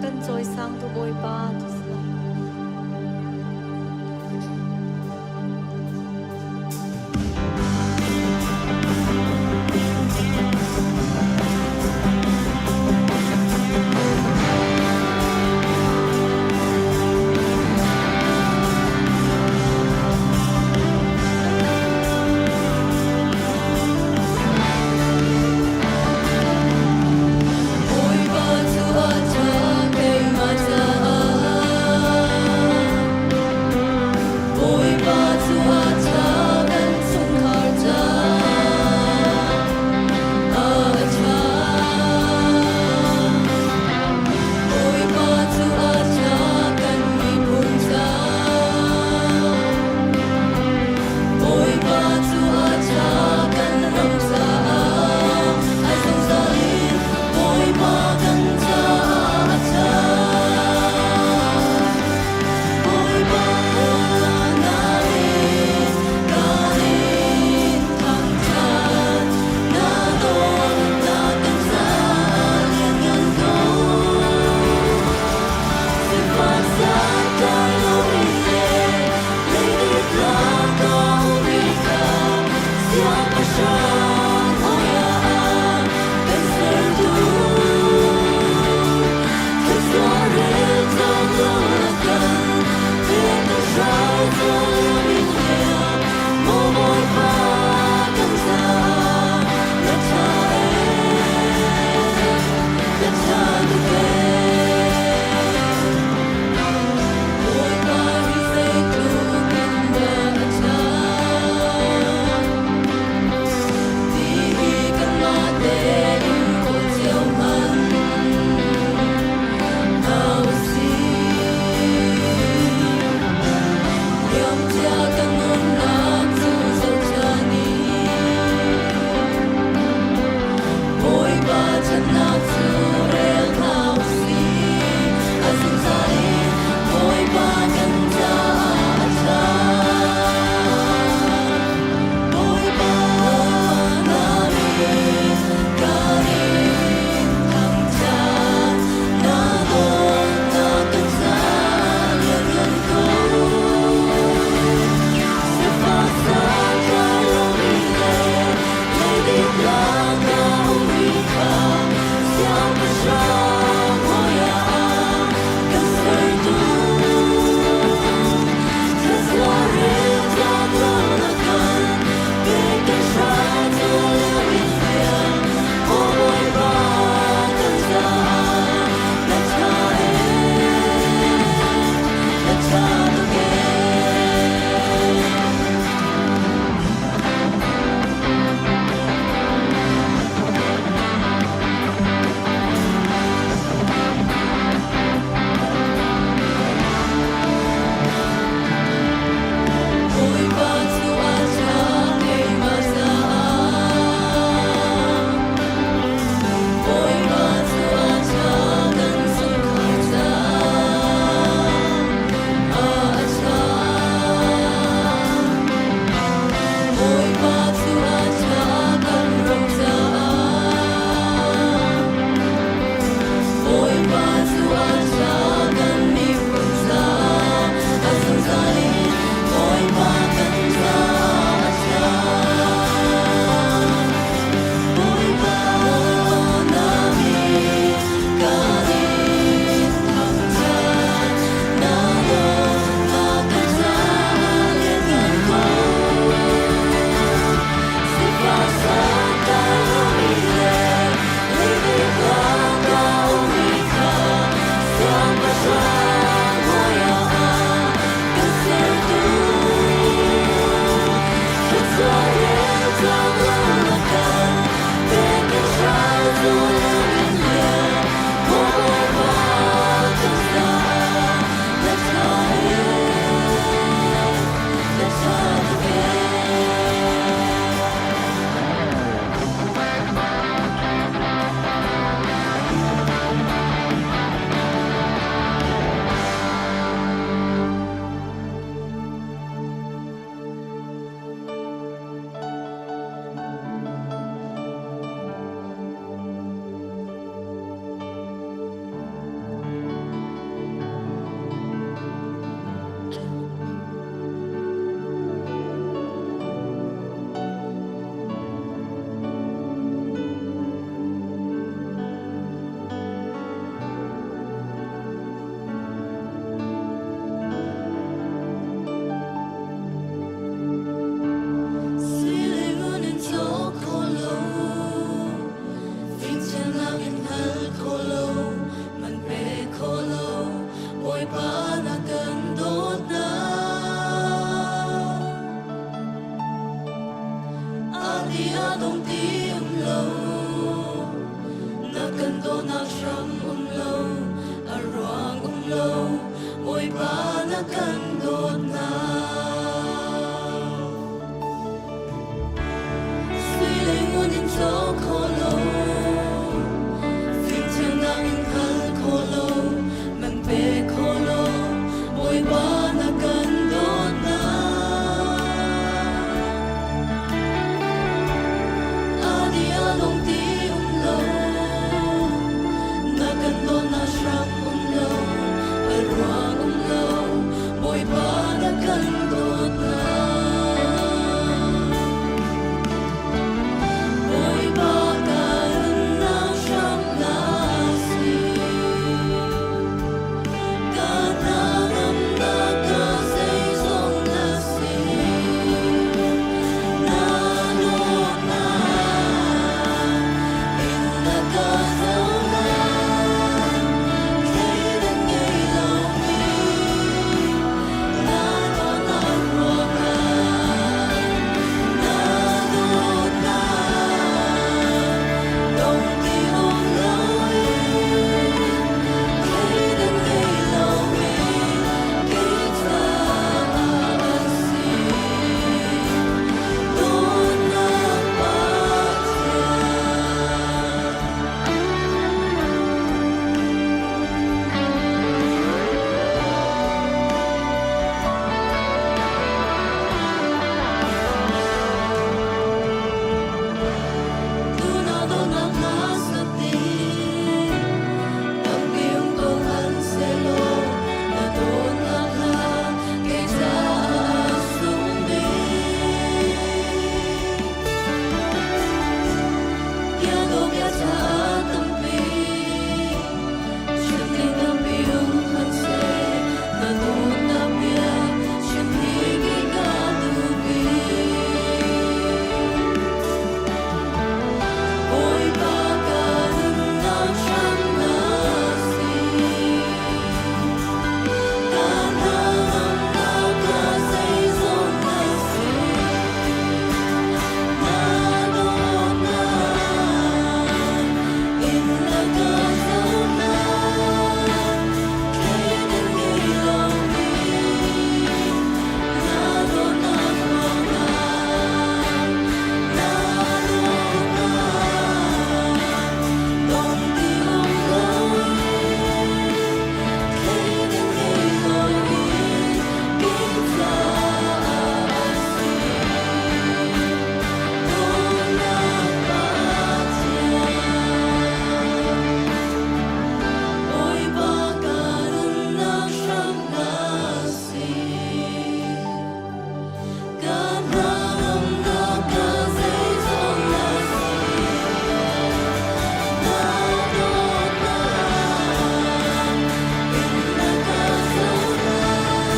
kan cawisangtu Bawipa tu si lai. Bawipa cu a ṭha keimah caah. caah a si. Dawtnak Pathian, Bawipa ka nunnak hram na si. Ka hnangamnak ka zeizong na si. Na dawtnak in na ka zohkhenh.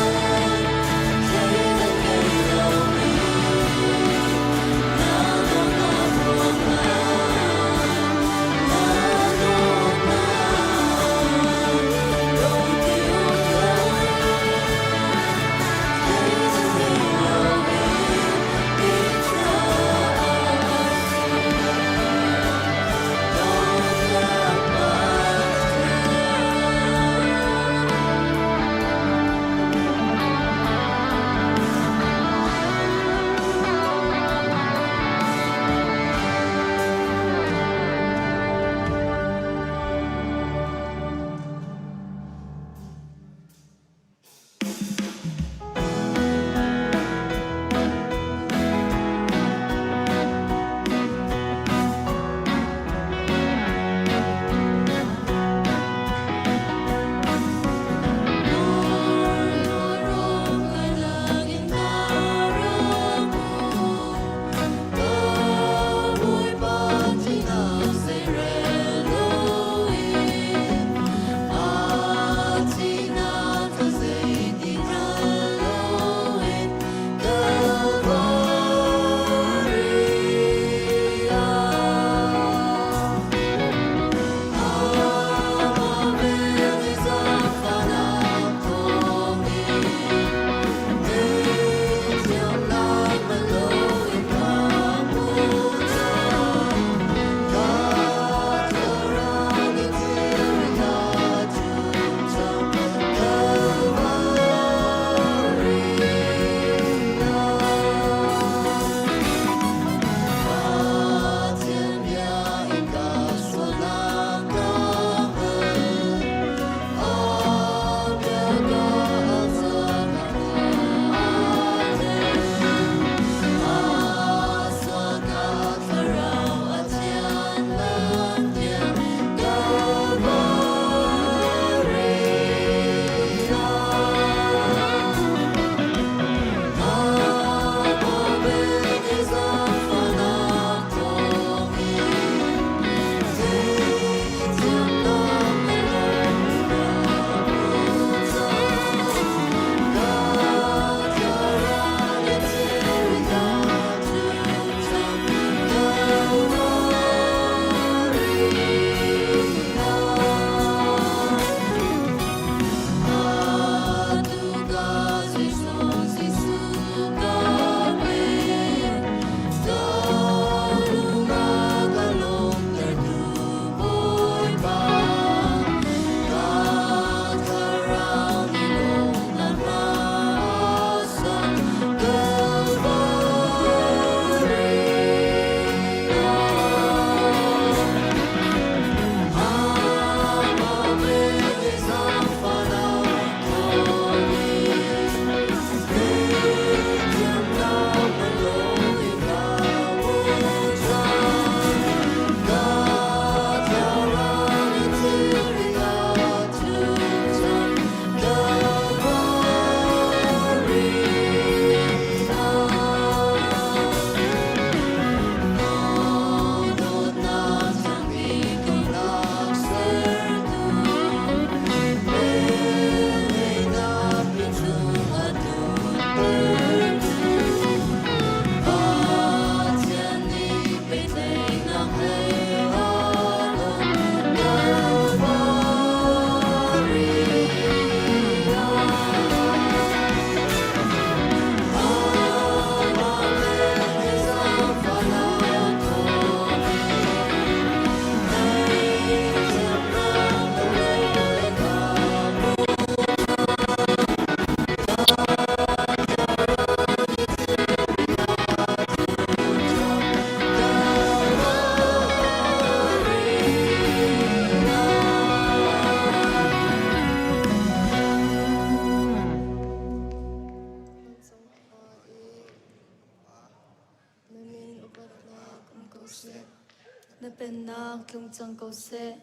Na pennak tlung cang ko seh.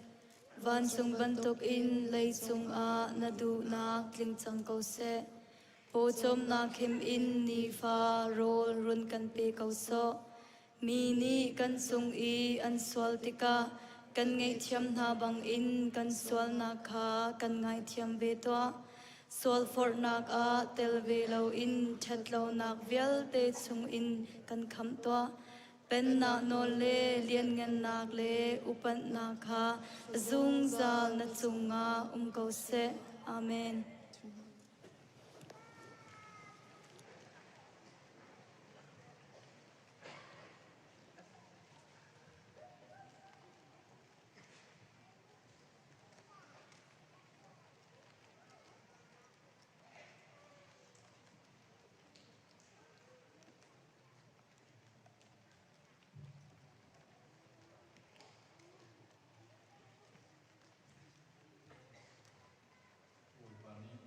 Vancung bantukin leicung ah na duhnak tling cang ko seh. Pawcawmnak him in nifa rawl run kan pe ko sawh. Mi nih kan cung i an sual tikah kan ngaihthiam hna bangin kan sualnak kha kan ngaithiam ve tuah. Sualforhnak ah tel ve loin ṭhatlonak vialte chungin kan khamh tuah. Pennak nawl le lianngannak le upatnak kha zungzal na cungah um ko seh. Amen. Bawipa nih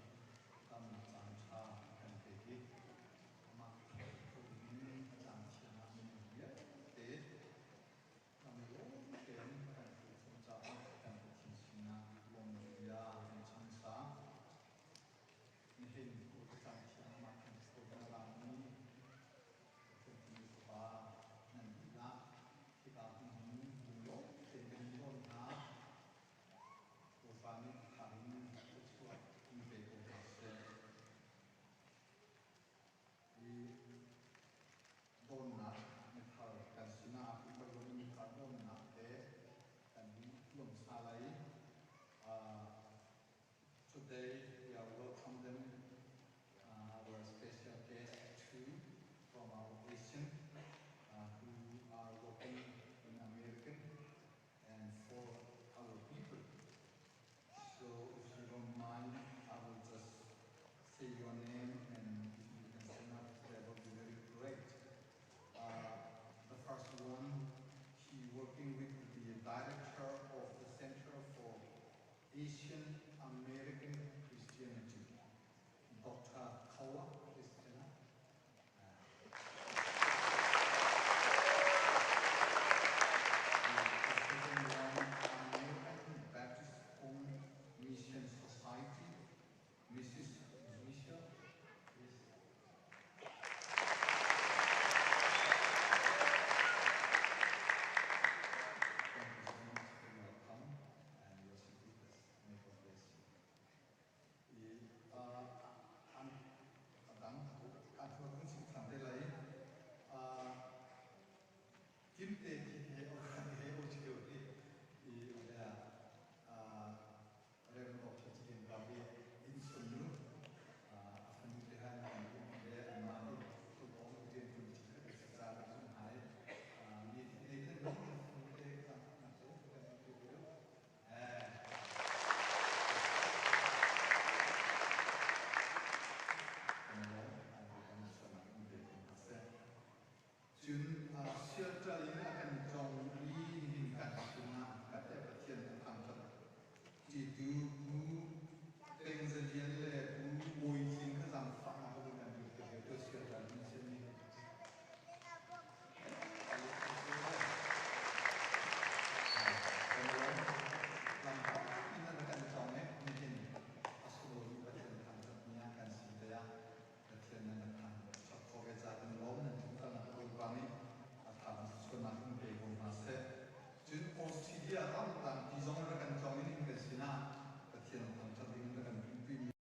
tam caan ṭha a kan pek i amah theih kho dingin a caan thiang ah minung vialte kan i lawm tein a kan hruai caah kan Pathian sinah lawmhnak bia kan chim hmasa. Nihin caan thiang amah kan hruai a rami Pathian timi Fapa nan dihlak hika hmun hin lunglawm tein kan in lawm hna. Bawipa nih thar in thluachuah in pe ko hna seh. Hi dawnnak mithar kan sinah pumpak mithar dawnnak te kan lawmsa lai. Today we are welcome them our special guest two from our Asian who are working in American and for our people. So if you don't mind, I will just say your name and if you can stand up, that will be very great. The first one, he working with the director of the Center for Asian American Christianity, Dr. Kawa, please stand up. American Baptist Home Mission Society, Mrs. Michelle, please. Thank you so much for your come and your with us. May God bless you. I a dang kan thua kan chim than te lai. Kimte thi he o he o cheu ti i Reverend Dr. Chikin Rabi in sun nu a fanu te han kan um le ama hi football rian tu chi khat sa cha zung hai mi Nathan no fanu te ka na cho kan tu eh Cun sialṭal in a kan cawng i nihin kan sinah kan le Pathian a thangṭhat ṭitu Pu Peng Za Lian le Pu Bawi Tling kha zaangfahnak in kan lut te tu sialṭal in simi. Lam kan cawng i nihin a sunglawi Pathian thangṭhat ni ah kan si te ah Pathian nan thang ṭhat khawh ve ca kan lawm nan tlungkalnak Bawipa nih a thang sualnak in pe ko hna seh. Cun Australia ramdang ti zong rak kan tlawng in kan sinah Pathian thangṭhat ding in rak kan tumpi mi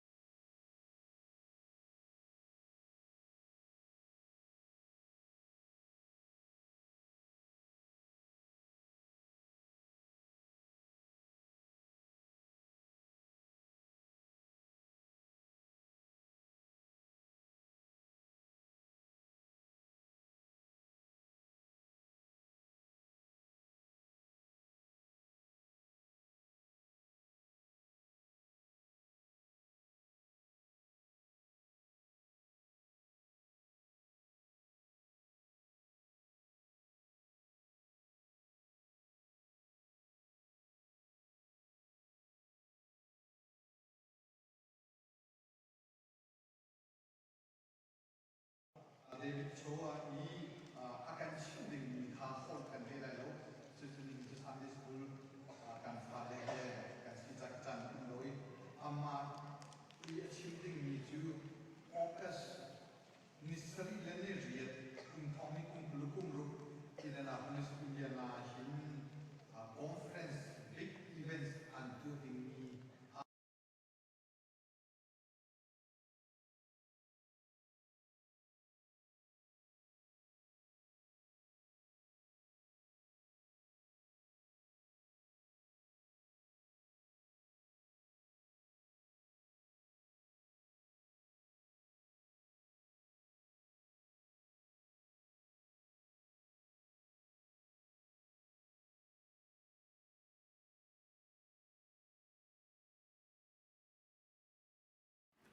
David Choa i a kan chimh dingmi kha holh kan ngei lai lo. Cucu ning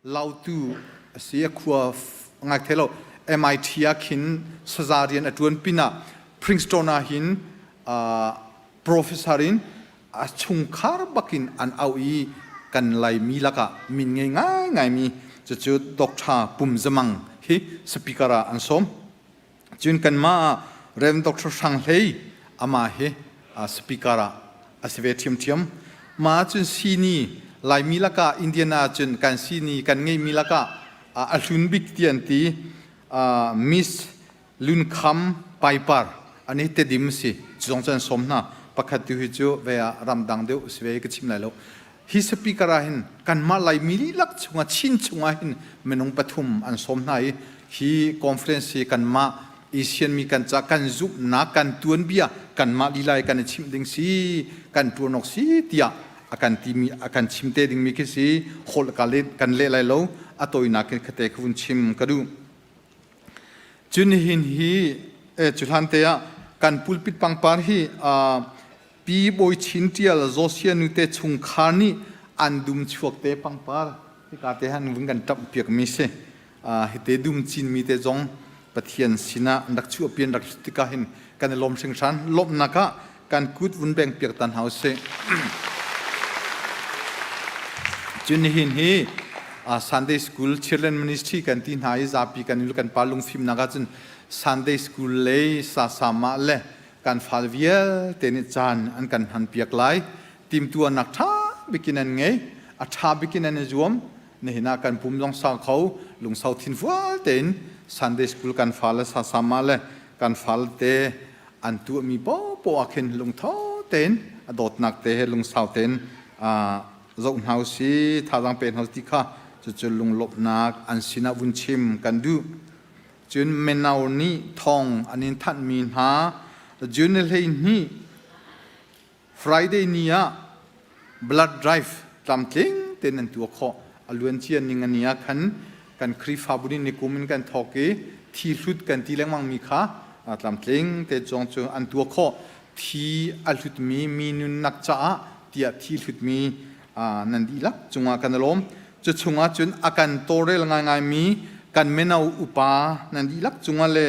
Lautu a si. A khua ngai thei lo. MIT ah khin saza rian a ṭuan pinah Princeton ah hin professor in a chungkhar bakin an auh i kan Laimi lakah min ngei ngaingaimi cucu Dr. Pum Zamang hi speaker ah an sawm. Cun kanmah Rev. Dr. Hrang Hlei amah hi speaker ah a si ve ṭhiamṭhiam. Mah cun sini Laimi lakah Indiana cun kan sini kan ngeihmi lakah a hlun bik ti an ti. Miss Lunkham Piper an i Tedim si. Cu zong cu an sawm hna. Pakhat tu hi cu ve ah ramdang deuh si ve ka chim lai lo. Hi speaker ah hin kanmah Laimi lilak chungah Chin chungah hin minung pathum an sawm hna i hi conference hi kanmah Asian mi kan ca kan zumhnak kan tuanbia kanmah lila i kan i chimh ding si kan tuan awk si tiah a kan timi a kan chim te dingmi khi si. Holh ka le kan leh lai lo, a tawinak in khate ka vun chim ka duh. Cun nihin hi cu hlan te ah kan pulpit pangpar hi Pi Bawi Chin Ṭial Joshua nute chungkhar nih an dum chuak te pangpar hika te han vun kan ṭamh piakmi si. Hite dum cinmi te zong Pathian sinah an rak chuahpi an rak hlut tikah hin kan i lawm hringhran. Lawmhnak ah kan kut vun beng piak ta hna usih. Cun nihin hi Sunday School Children Ministry kan ti hna i zapi kan i kan pa lungfimnak ahcun Sunday School lei sasamah le kan fal vialte nih caan an kan hman piak lai. Timtuarnak ṭha bikin an ngei, a ṭha bikin an i zuam. Nihin ah kan pum zong sau kho, lungsau thin fual tein Sunday School kan fal le sasamah le kan fal te an tuahmi paohpaoh ah khin lungtho tein a dawtnak te he lungsau tein zoh hna usih, thazaang pe hna ti kha cucu lunglawmhnak an sinah vun chim kan duh. Cun mino nih thawng an in thanhmi hna June 12 Friday ni ah blood drive tlamtling tein an tuah khawh. A luancia ning ani ah khan kan Khrihfabu nih nikum in kan thawk i thi hlut kan ti lengmang mi kha tlamtling te zong cu an tuah khawh. Thi a hlutmi mi nunnak caah tiah thi hlutmi nan dihlak cungah kan i lawm. Cu chungah cun a kan tawlrel ngaingaimi kan mino upa nan dihlak cungah le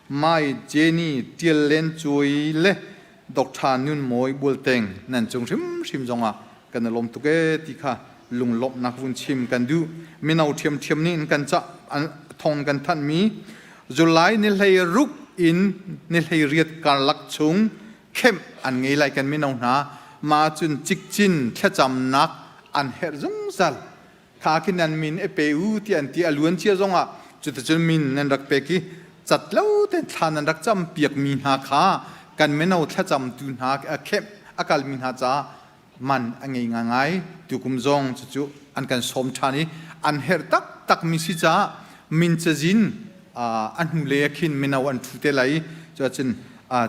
Mai Jenny Tial Len Cuai le Dr. Nun Mawi Bualteng nan cung hrimhrim zongah kan i lawm tuk ee ti kha lunglawmhnak vun chim kan duh. Mino ṭhiamṭhiam nih in kan ca thong kan thanhmi July ni 16 in ni 18 karlak chung kemh an ngei lai kan mino hna ma cun cikcin thlacamnak an herh zungzal. Kha khin nan min e pe u ti an ti. A luan cia zongah cuticun min nan rak pek i cat lo ten thla nan rak cam piak mi hna kha kan mino thlacam tu hna a khemh a kal mi hna ca man a ngei ngai. Tukum zong cucu an kan sawm ṭhan i an herh taktak mi si caah min cazin a hnu le a khin mino an ṭhu te lai. Cuacun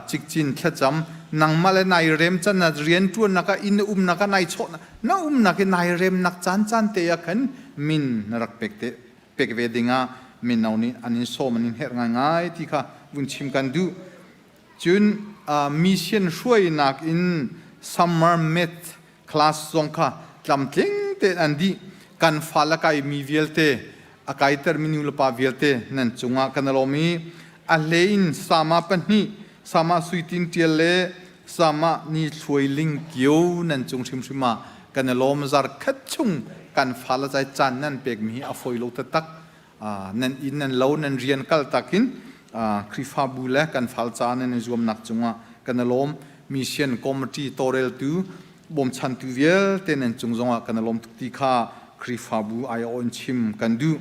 cikcin thlacam nangmah le nai rem can na rian ṭuannak ah inn umnak ah nai chawh na umnak i nai remnak caan caan te ah khan min na rak pek te pek ve dingah mino nih an in sawm an in herh ngaingai ti kha vun chim kan duh. Cun mission hruainak in summer math class zong kha tlamtling tein an dih. Kan fal a kaimi vialte, a kaitermi nulepa vialte nan cungah kan i lawm i a hlei in sama pahnih, sama suitin ṭial le sama ni thluai ling kio nan cung hrimhrim ah kan i lawm. Zarkhat chung kan fal a cai caan nan pekmi hi a fawi lo taktak. Nan inn nan lo nan rian kal takin Khrihfabu le kan fal ca nan i zuamnak cungah kan i lawm. Mission committee tawlreltu bawmchantu vialte nan cung zongah kan i lawm tuk ti kha Khrihfabu aiawh in chim kan duh.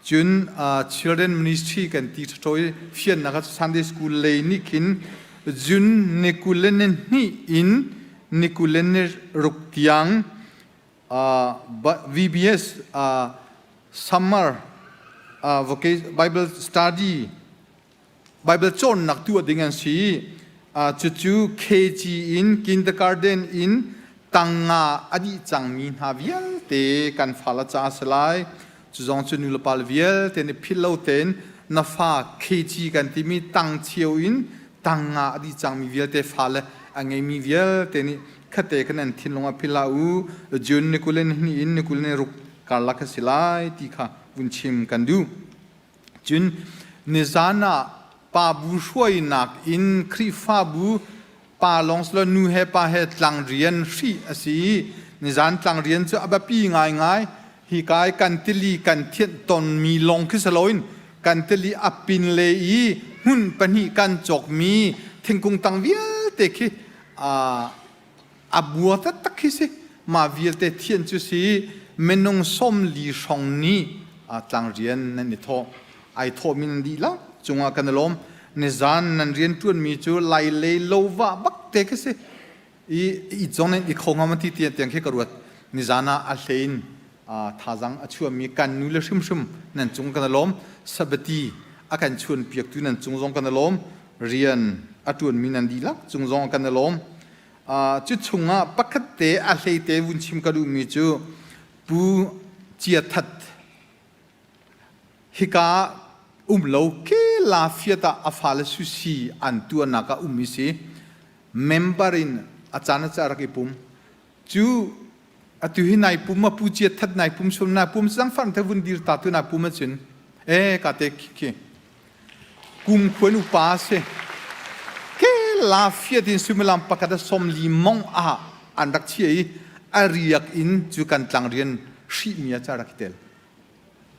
Cun children ministry kan ti ṭhaṭhaw i fiannak ah Sunday school lei nih khin June ni 22 in ni 26 tiang VBS summer Bible study Bible cawnnak tuah ding an si. Cucu KG in kindergarten in tang nga a dih cangmi hna vialte kan fale ca a si lai. Cu zong cu nulepa vialte nih philh lo tein na fa KG kan timi tang cheu in tang nga a dih cangmi vialte fale a ngeimi vialte nih khate khan an thinlung ah philh hlah u. June ni 22 in ni 26. Karlak a si lai ti kha vun chim kan duh. Cun nizan ah pa bu hruainak in Khrihfabu pa lawng si lo nu he pa he tlangrian hrih a si i nizan tlangrian cu a biapi ngaingai. Hi kai kan tili kan thianh tonmi lawng khi si loin kan tili a pin le i hmun pahnih kan cawkmi thingkung tang vialte khi a bua taktak khi si. Mah vialte thianh cu si minung 40 hrawng nih tlangrian nan i thawh. Ai thawhmi nan dihlak cungah kan i lawm. Nizan nan rian ṭuanmi cu lai lei lo vah bak te khi si. I i zong nan i kho ngam ti tiang tiang khi ka ruat. Nizan ah a hlein thazang a chuahmi kan nu le hrimhrim nan cung kan i lawm. Sabati a kan chuan piaktu nan cung zong kan i lawm. Rian a ṭuanmi nan dihlak cung zong kan i lawm. Cu chungah pakhat te a hleite vun chim ka duhmi cu Pu Cia That hika um lo ke Lafayette ah a fale sushi an tuahnak ah um i si. Member in a caan a rak i pum. Cu atu hi nai pum a Pu Cia That nai pum sum nai pum sang far the vun dir ta tu nai pum acun e ka te khi kum khuan upa si ke Lafayette in suimilam pakhat a 40 mong ah an rak chia i a riak in cu kan tlang rian hrih mi a ca rak i tel.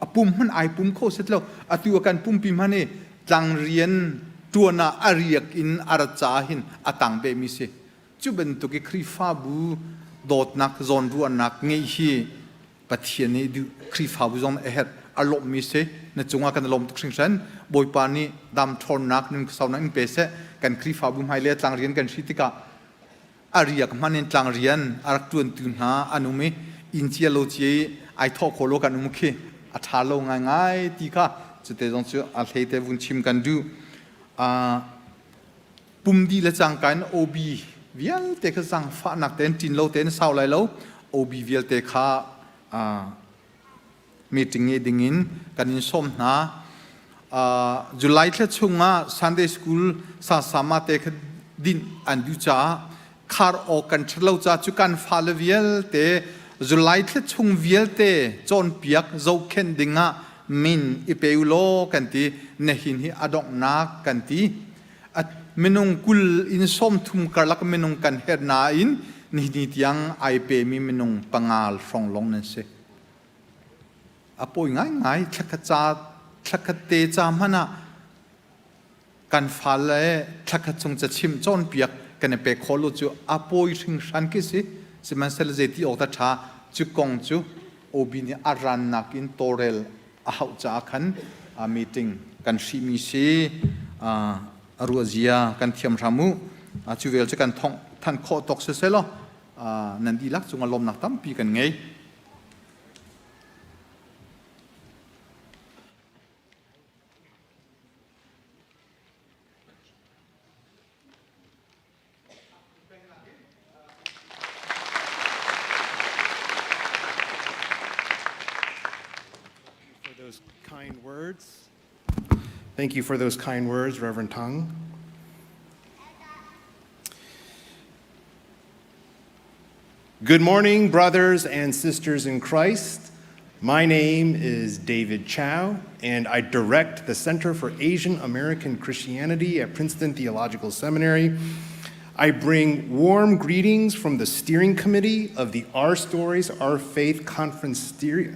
A pum hman ai pum kho set lo. Atu a kan pumpi hman i tlang rian tuan ah a riak in a rat caah hin a tang beh mi si. Cu bantuk i Khrihfabu dawtnak zawnruahnak ngeih hi Pathian nih duh. Khrihfabu zong a herh a lawmhmi si. Na cungah kan i lawm tuk hringhran. Bawipa nih dam ṭhawnnak nun saunak in pe seh. Kan Khrihfabu hmailei tlang rian kan hri tikah a riak hman in tlang rian a rak ṭuantu hna an um i inn cia lo cia i ai thawh kho lo kan um khi a ṭha lo ngaingai ti kha cute zong cu a hlei te vun chim kan duh. Pum dih le cangka in OB vialte kha zaangfahnak tein ṭin lo tein sau lai lo. OB vialte kha meeting ngei dingin kan in sawm hna. July thla chungah Sunday School sasama te kha dinh an duh caah khar awk kan ṭhat lo caah cu kan fale vialte July thla chung vialte cawnpiak zohkhenh dingah min i pe u law kan ti. Nihin hi a donghnak kan ti. Minung 20 in 30 karlak minung kan herh nain nihin tiang ai pemi minung panga hrawng lawng nan si. A pawi ngaingai. Thlakhat ca thlakhat te ca hmanh ah kan fale thlakhat chung cachimh cawnpiak kan i pek khawh lo cu a pawi hringhran khi si. Sihmanhsehlaw zeiti awk dah ṭha cu kong cu OB nih a rannak in tawlrel a hauh caah khan meeting kan hrihmi si. A ruahzia kan thiam hram u. Cu vel cu kan thongh than khawh tawk siseh law nan dihlak cungah lawmnak tampi kan ngei. For those kind words. Thank you for those kind words, Reverend Tung. Good morning, brothers and sisters in Christ. My name is David Chow, and I direct the Center for Asian American Christianity at Princeton Theological Seminary. I bring warm greetings from the steering committee of the Our Stories, Our Faith conference,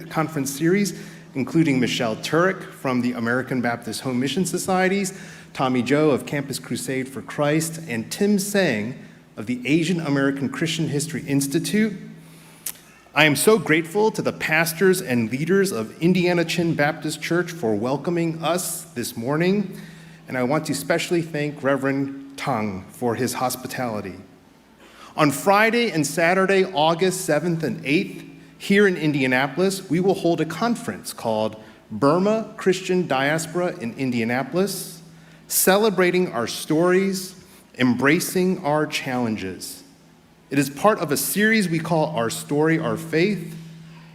conference series, including Michelle Turek from the American Baptist Home Mission Societies, Tommy Joe of Campus Crusade for Christ, and Tim Seng of the Asian American Christian History Institute. I am so grateful to the pastors and leaders of Indiana Chin Baptist Church for welcoming us this morning, and I want to especially thank Reverend Tung for his hospitality. On Friday and Saturday, August 7th and 8th, here in Indianapolis, we will hold a conference called Burma Christian Diaspora in Indianapolis, celebrating our stories, embracing our challenges. It is part of a series we call Our Story, Our Faith.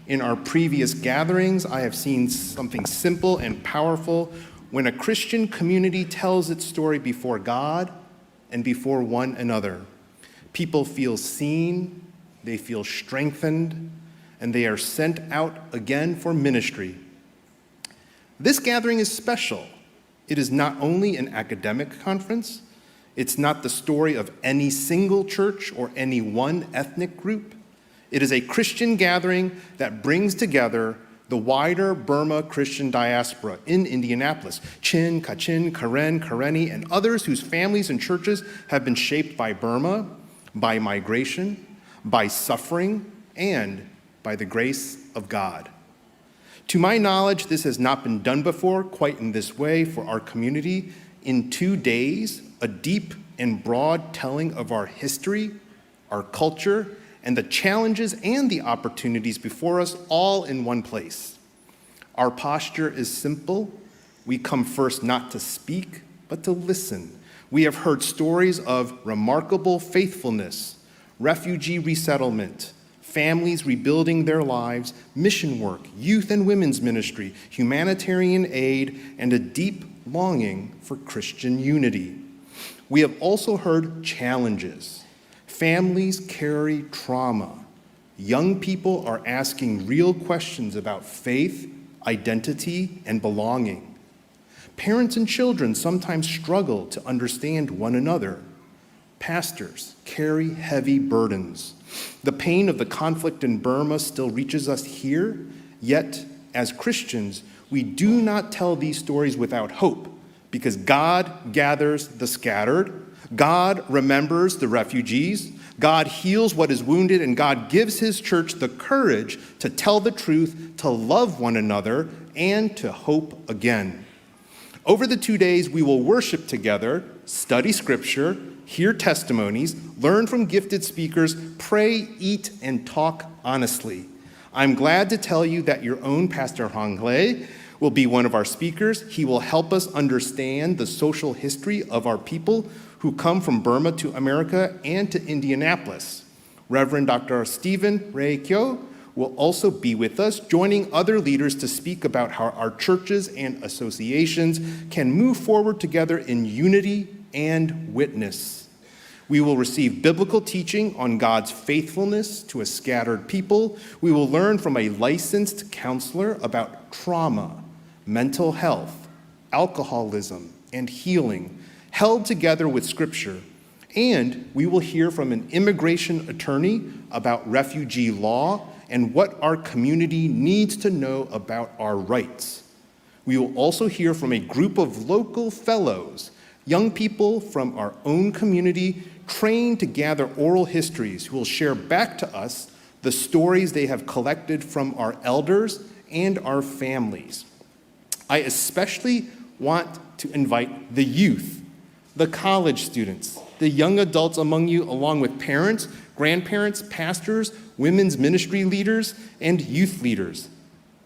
In our previous gatherings, I have seen something simple and powerful when a Christian community tells its story before God and before one another. People feel seen, they feel strengthened, and they are sent out again for ministry. This gathering is special. It is not only an academic conference, it's not the story of any single church or any one ethnic group. It is a Christian gathering that brings together the wider Burma Christian diaspora in Indianapolis Chin, Kachin, Karen, Karenni, and others whose families and churches have been shaped by Burma, by migration, by suffering, and by the grace of God. To my knowledge, this has not been done before quite in this way for our community. In 2 days, a deep and broad telling of our history, our culture, and the challenges and the opportunities before us all in one place. Our posture is simple. We come first not to speak, but to listen. We have heard stories of remarkable faithfulness, refugee resettlement, families rebuilding their lives, mission work, youth and women's ministry, humanitarian aid, and a deep longing for Christian unity. We have also heard challenges. Families carry trauma. Young people are asking real questions about faith, identity, and belonging. Parents and children sometimes struggle to understand one another. Pastors carry heavy burdens. The pain of the conflict in Burma still reaches us here, yet, as Christians, we do not tell these stories without hope, because God gathers the scattered, God remembers the refugees, God heals what is wounded, and God gives his church the courage to tell the truth, to love one another, and to hope again. Over the 2 days, we will worship together, study scripture, hear testimonies, learn from gifted speakers, pray, eat, and talk honestly. I'm glad to tell you that your own Pastor Hong Lei will be one of our speakers. He will help us understand the social history of our people who come from Burma to America and to Indianapolis. Reverend Dr. Stephen Ray Kyo will also be with us, joining other leaders to speak about how our churches and associations can move forward together in unity and witness. We will receive biblical teaching on God's faithfulness to a scattered people. We will learn from a licensed counselor about trauma, mental health, alcoholism, and healing, held together with Scripture. And we will hear from an immigration attorney about refugee law and what our community needs to know about our rights. We will also hear from a group of local fellows, young people from our own community trained to gather oral histories who will share back to us the stories they have collected from our elders and our families. I especially want to invite the youth, the college students, the young adults among you, along with parents, grandparents, pastors, women's ministry leaders, and youth leaders.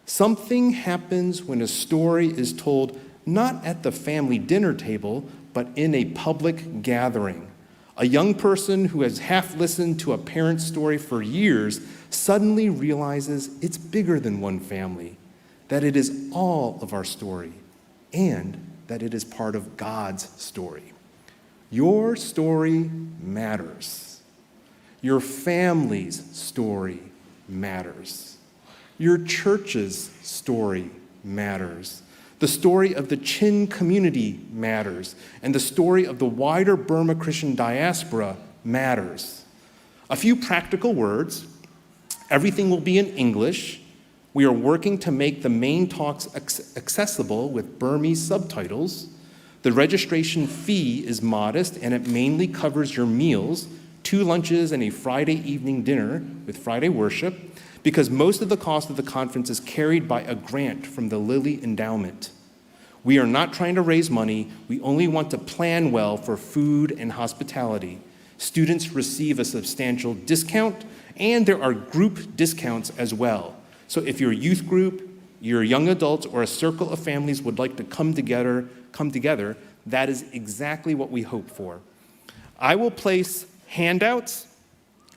Something happens when a story is told not at the family dinner table, but in a public gathering. A young person who has half listened to a parent's story for years suddenly realizes it's bigger than one family, that it is all of our story, and that it is part of God's story. Your story matters. Your family's story matters. Your church's story matters. The story of the Chin community matters, and the story of the wider Burma Christian diaspora matters. A few practical words. Everything will be in English. We are working to make the main talks accessible with Burmese subtitles. The registration fee is modest and it mainly covers your meals, two lunches and a Friday evening dinner with Friday worship, because most of the cost of the conference is carried by a grant from the Lilly Endowment. We are not trying to raise money. We only want to plan well for food and hospitality. Students receive a substantial discount, and there are group discounts as well. So if your youth group, your young adults, or a circle of families would like to come together, that is exactly what we hope for. I will place handouts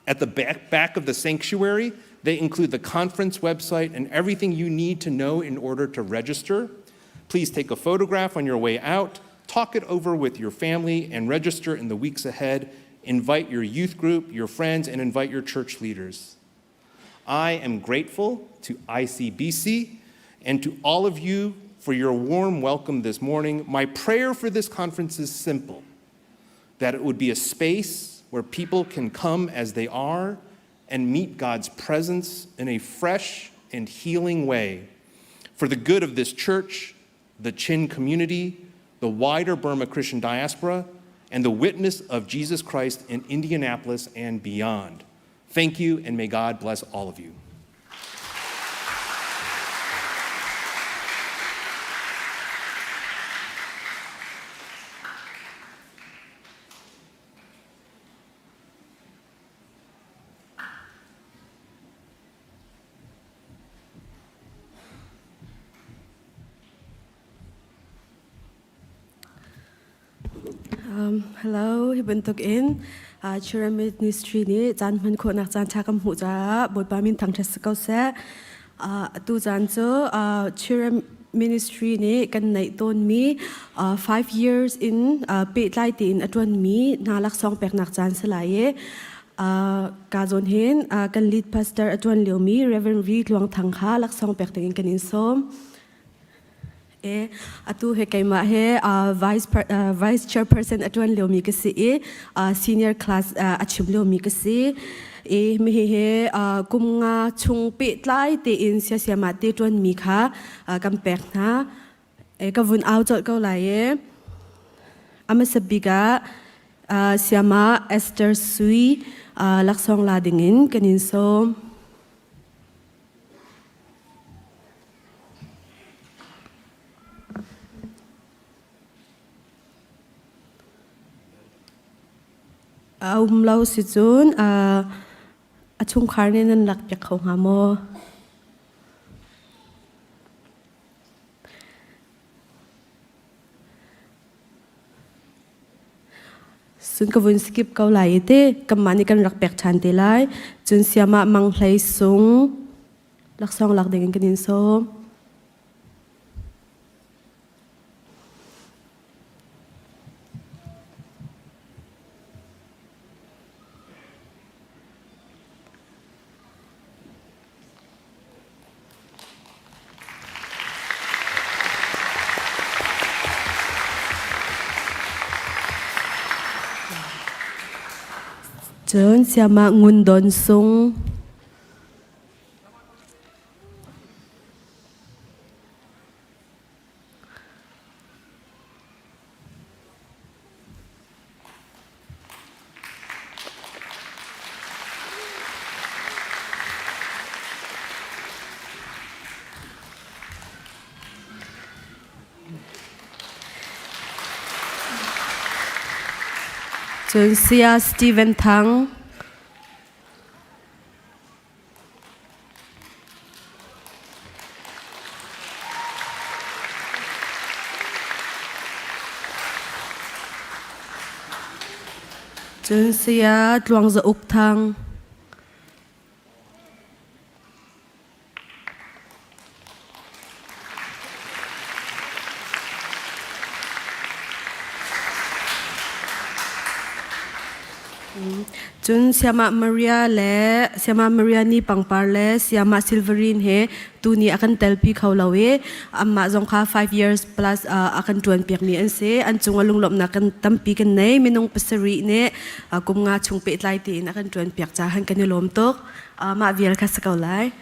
at the back of the sanctuary. They include the conference website and everything you need to know in order to register. Please take a photograph on your way out, talk it over with your family, and register in the weeks ahead. Invite your youth group, your friends, and invite your church leaders. I am grateful to ICBC and to all of you for your warm welcome this morning. My prayer for this conference is simple that it would be a space where people can come as they are and meet God's presence in a fresh and healing way for the good of this church, the Chin community, the wider Burma Christian diaspora, and the witness of Jesus Christ in Indianapolis and beyond. Thank you, and may God bless all of you. Hello, hi bantuk in Chira Ministry nih caan hman khawhnak caan ṭha kan hmuh caah Bawipa min thangṭhat si ko seh. Atu caan cu Chira Ministry nih kan neih tawnmi 5 years in pehtlai tein a ṭuanmi hna laksawng peknak caan si lai i ka zawn hin kan lead pastor a ṭuan liomi Reverend V Tluang Thang kha laksawng pek dingin kan in sawm. E atu he keimah he vice chairperson a ṭuan liomi ka si i senior class a chim liomi ka si. I mi he kum nga chung pehtlai tein siasiama te ṭuanmi kha kan pek hna. E ka vun au colh ko lai e. Amasa bik ah Siama Esther Sui laksawng la dingin kan in sawm. A um lo si cun a chungkhar nih nan lak piak kho hnga maw? Cun ka vun skip ko lai i te kanmah nih kan rak pek ṭhan te lai. Cun siamah Mang Hlei Sung laksawng lak dingin kan in sawm. Cun siamah Ngun Don Sung. Cun Saya Steven Thang. Cun Saya Tluang Za Uk Thang. Cun Siamah Maria le Siamah Maria ni pangpar le Siamah Silverine he tuni a kan telpi kho lo i amah zong kha 5 years plus a kan ṭuan piakmi an si. An cung a lunglawmhnak kan tampi kan nei. Minung pasarih nih kum nga chung pehtlai tein a kan ṭuan piak caah kan i lawm tuk. Mah vial kha si ko lai.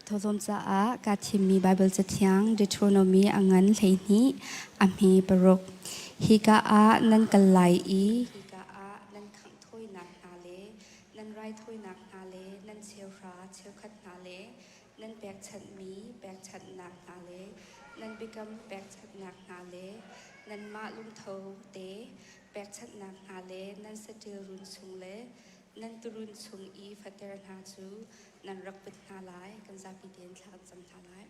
Thawhlawm caah kaa thimmi Baibal Cathiang Deuteronomy a ngan 12 a hme paruk. Hika ah nan kal lai i hika ah nan khangh thawinak hna le nan raithawinak hna le nan cheuhra cheukhat hna le nan pekchanhmi pekchanhnak hna le nan biakam pekchanhnak hna le nanmah lungtho te pekchanhnak hna le nan saṭil run chung le nan tuurun chung i fater hna cu nan rak put hna lai. Kan zapi tein thla kan cam hna lai.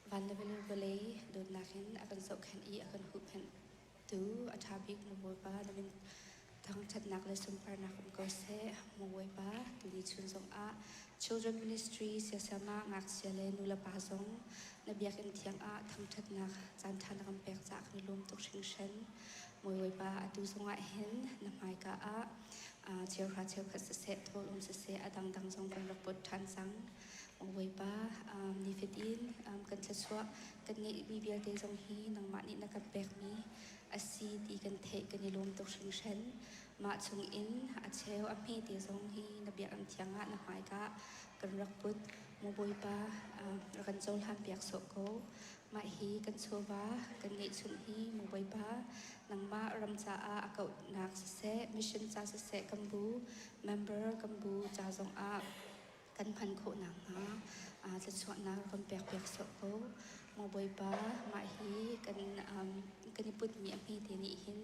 Van le vawlei dawtnak in a kan zohkhenh i a kan huhphenhtu a ṭha bik maw Bawipa na min thangṭhatnak le sunparnak um ko seh. Maw Bawipa, tuni chun zongah Children Ministry siasiam ah ngakchia le nulepa zong na biakinn thiang ah thangṭhatnak caanṭha na kan pek caah kan i lawm tuk hringhran. Mawi Bawipa, atu zongah hin na hmaika ah cheuhra cheukhat siseh, thawhlawm siseh, a dangdang zong kan rak put ṭhan cang. Bawipa, nifatin kan thluachuah kan ngeihmi vialte zong hi nangmah nih na kan pekmi a si ti kan theih kan i lawm tuk hringhran. Mah chungin a cheu a hmete zong hi na biakinn thiang ah na hmaika kan rak put. Maw Bawipa, rak kan cohlan piak sawh ko. Mah hi kan chawva kan ngeihchunh hi maw Bawipa, nangmah ram caah a kauhnak siseh, mission ca siseh kan bu, member kan bu ca zongah kan hman khawh nakhnga thluachuahnak rak kan pekpiak sawh ko. Maw Bawipa, mah hi kan kan i putmi a hmete nih hin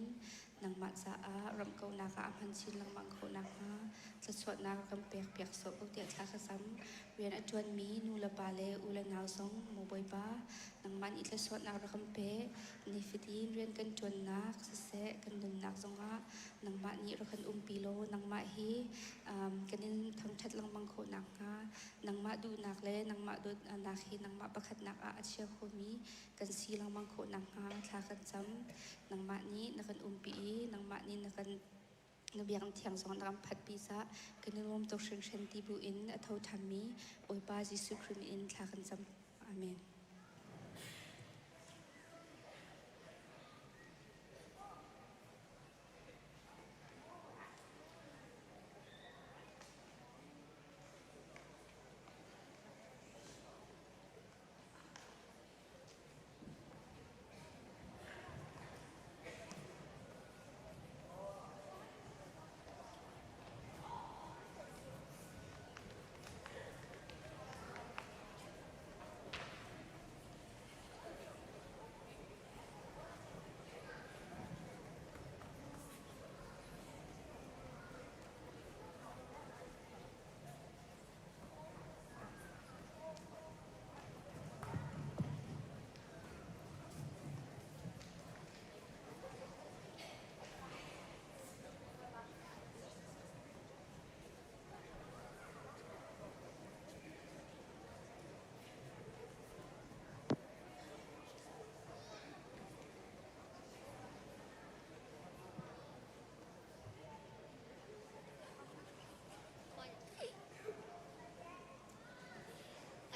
nangmah caah ramhkohnak ah a hman chin lengmang khawh nakhnga thluachuahnak rak kan pekpiak sawh ko tiah thla ka cam. Rian a ṭuanmi nu le pa le u le nau zong maw Bawipa, nangmah nih thluachuahnak rak kan pe. Nifatin rian kan ṭuannak siseh, kan nunnak zongah nangmah nih rak kan umpi law nangmah hi kan in thangṭhat lengmang khawh nakhnga nangmah duhnak le nangmah dawtnak hi nangmah pakhatnak ah a chia khomi kan si lengmang khawh nakhnga thla kan cam. Nangmah nih na kan umpi i nangmah nih na kan na biakinn thiang zong na kan phatpi caah kan i nuam tuk hringhran ti bu in a tho ṭhanmi Bawipa Jesuh Khrih min in thla kan cam. Amen.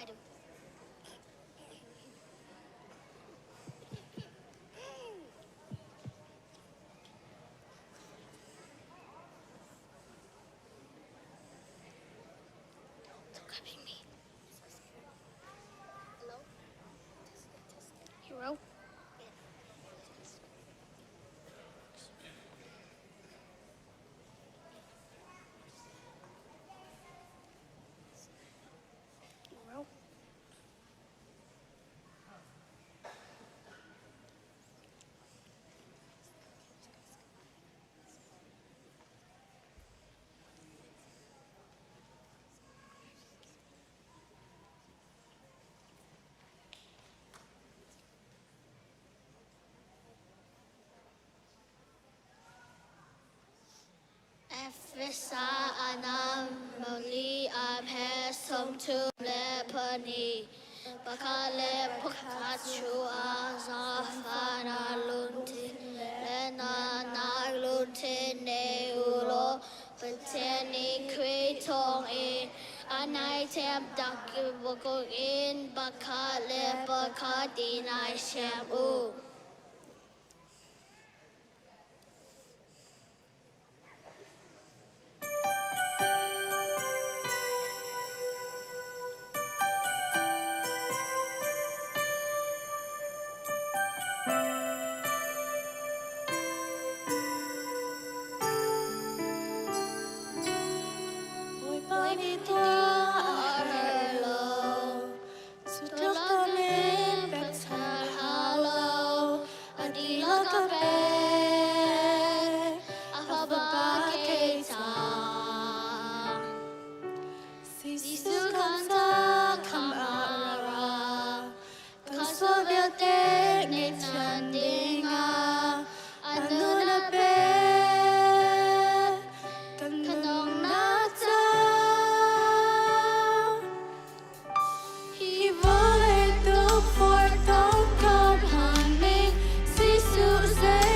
I do. Stop grabbing me. Hello? Hero? Hero? Efesa anam moli a phe 32, pakhat le pakhat cu a zaangfahnak lungthin le nak lungthin nei u law Pathian nih Khrih thawngin a naithiam tak in pakhat le pakhat i naisiam u. Bawipa nih tuah a herh lo, cu tluk tam in pekchanh hau lo, a dihlak a pek, a fapa kei ca. Jesuh kan ca khamh ah ra, kan sual vialte ngeihchiat dingah a nun a pek, kan nunnak ca. Hi vawlei tukforh thawng ka phanmi Jesuh zei.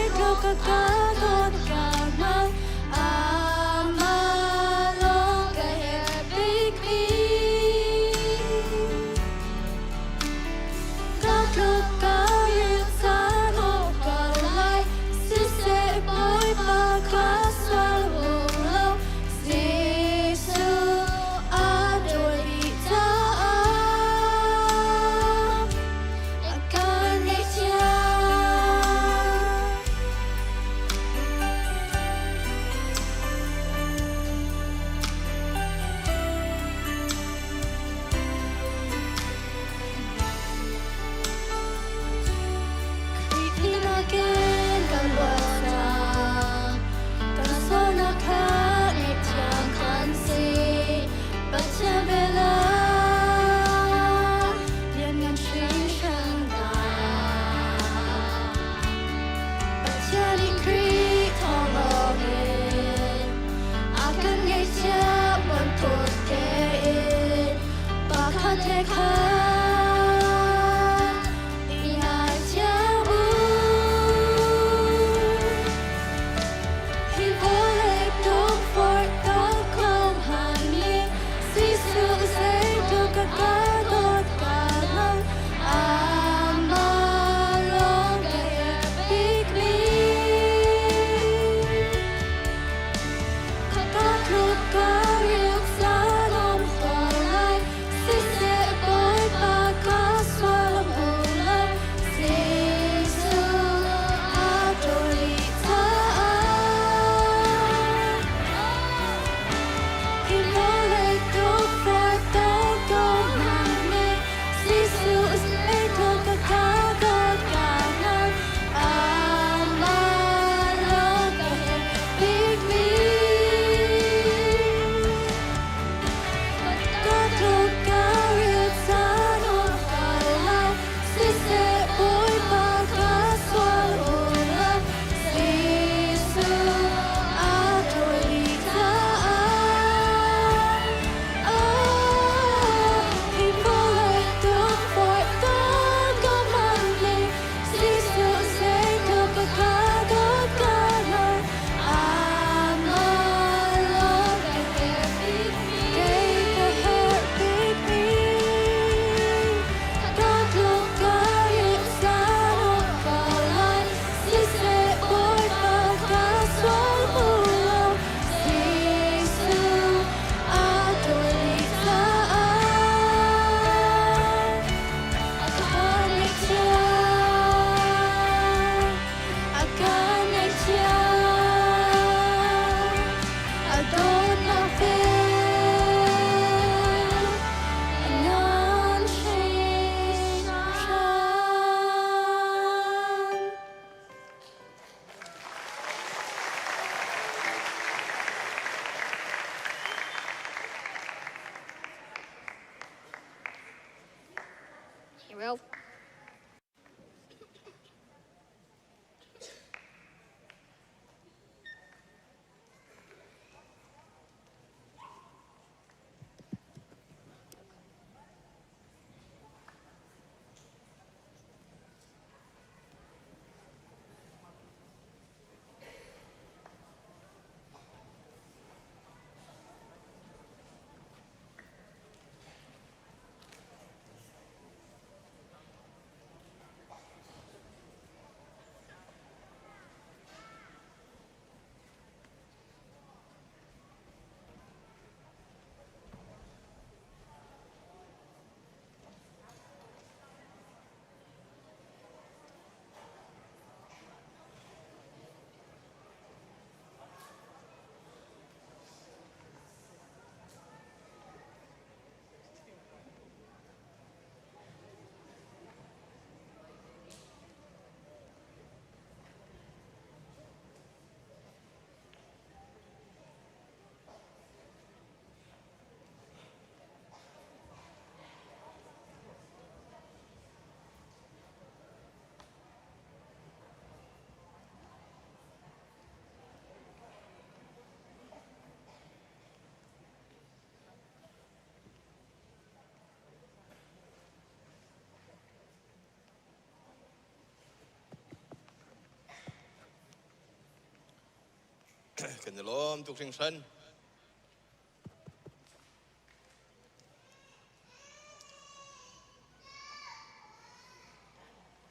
Kan i lawm tuk hringhran.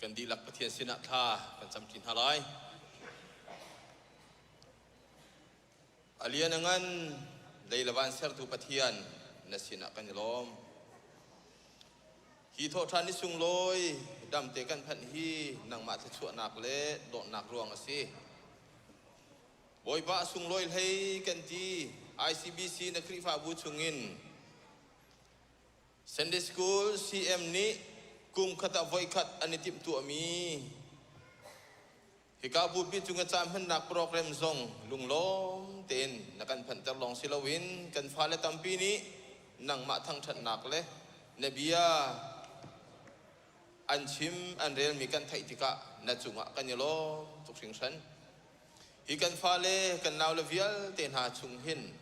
Kan dihlak Pathian sinah thla kan camṭi hna lai. A lian a ngan lei le van sertu Pathian na sinah kan i lawm. Hi thawhṭhan ni sunglawi damte kan phanh hi nangmah thluachuahnak le dawtnak ruang a si. Bawipa a sunglawi hlei kan ti ICBC na Khrihfabu chungin Sunday School CM nih kum khat ah voikhat an i timhtuahmi Hika bupi cung i caan hmannak program zong lunglawm tein na kan phanhter lawng si loin kan fale tampi nih nangmah thangṭhatnak le na bia an chim an relmi kan theih tikah na cungah kan i lawm tuk hringhran. Hi kan fale kan naule vialte hna chung hin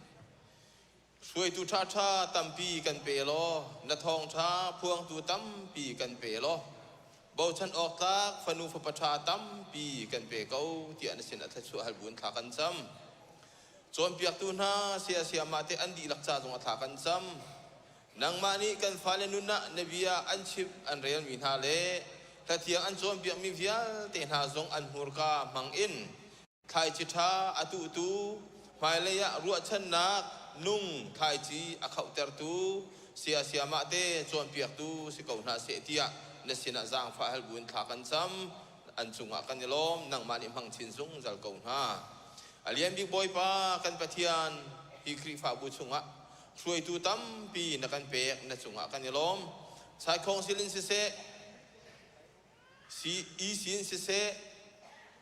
Hruaitu ṭhaṭha tampi kan pe law na thawngṭha phuangtu tampi kan pe law bochan awk tlak fanu fapa ṭha tampi kan pe ko tiah na sin ah thluachuah hal buin thla kan cam. Cawnpiaktu hna saya sayama te an dihlak ca zong ah thla kan cam. Nangmah nih kan fale nun ah na bia an chimh an relmi hna le hlathiang an cawnpiakmi vialte hna zong an hmurka hmang in Thlaici ṭha a tuhtu, hmailei ah ruahchannak nung thlaici a khohtertu, saya sayamah te cawnpiaktu si ko hna seh tiah na sinah zaangfah hal buin thla kan cam. An cungah kan i lawm, nangmah nih hmang chin zungzal ko hna. A lian bik Bawipa kan Pathian, hi Khrihfabu chungah hruaitu tampi na kan pek, na cungah kan i lawm. Saikhawng silin siseh, CEC in siseh,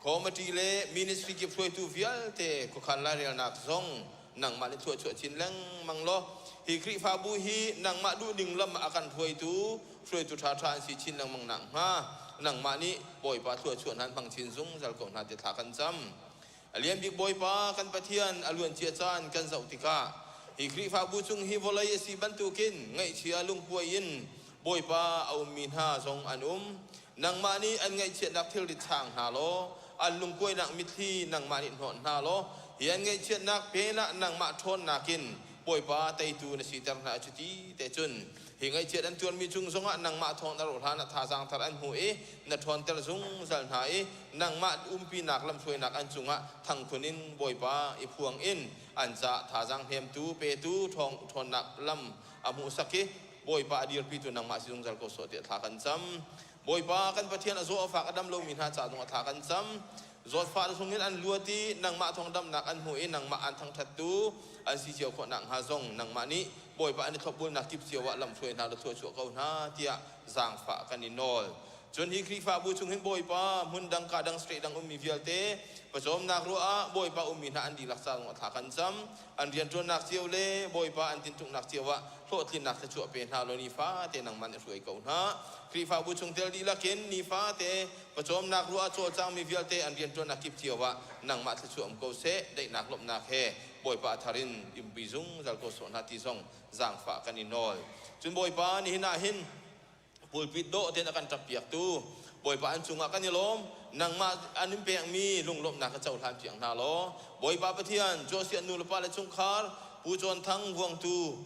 committee le ministry kip hruaitu vialte khuakhan lairelnak zong nangmah nih thluachuah chin lengmang law hi Khrihfabu hi nangmah duhning lam ah a kan hruaitu hruaitu ṭhaṭha an si chin lengmang nakhnga nangmah nih Bawipa thluachuah hna hmang chin zungzal ko hna ti thla kan cam. A lian bik Bawipa kan Pathian a luancia caan kan zoh tikah hi Khrihfabu chung hi vawlei a si bantukin ngaihchia lungkuai in Bawipa a ummi hna zong an um. Nangmah nih an ngaihchiatnak thilrit chaang hna law an lungkuainak mitthli nangmah nih hnawt hna law hi an ngaihchiatnak pen ah nangmah ṭhawnnak in Bawipa teitu na siter hna. Cuti te cun hi ngaihchiat an tuarmi cung zongah nangmah thawng na rawh hlan ah thazaang thar an hmu i na ṭhawnter zungzal hna i nangmah umpinak lamhruainak an cungah thangkhun in Bawipa i phuang in an ca thazaang hnemtu petu ṭhawnnak lam a hmuhsak i Bawipa a dirpitu nangmah si zungzal ko sawh tiah thla kan cam. Bawipa kan Pathian a zaw a fak a dam lomi hna ca zong ah thla kan cam. Zawtfah chungin an luat i nangmah thawng damnak an hmu i nangmah an thangṭhattu an si cio khawh nakhnga zong nangmah nih Bawipa an i thlopbulnak kip cio ah lamhruai hna law thluachuah ko hna tiah zaangfah kan i nawl. Cun hi Khrihfabu chung hin Bawipa hmun dang ka dang state dang ummi vialte pawcawmnak ruah ah Bawipa ummi hna an dihlak ca zong ah thla kan cam. An rianṭuannak cio le Bawipa an tintuknak cio ah hlawhtlinnak thluachuah pe hna law nifate nangmah nih hruai ko hna. Khrihfabu chungtel dihlak in nifate pawcawmnak ruah ah cawlcangmi vialte an rianṭuannak kip cio ah nangmah thluachuah um ko seh. Daihnak lawmhnak he Bawipa a thar in umpi zungzal ko sawh hna ti zong zaangfah kan i nawl. Cun Bawipa nihin ah hin pulpit dawh tein a kan ṭappiaktu Bawipa an cungah kan i lawm. Nangmah an in pekmi lunglawmhnak ka cohlan piak hna law Bawipa Pathian Josiah nu le pa le chungkhar Pu Cawn Thang Vuangtu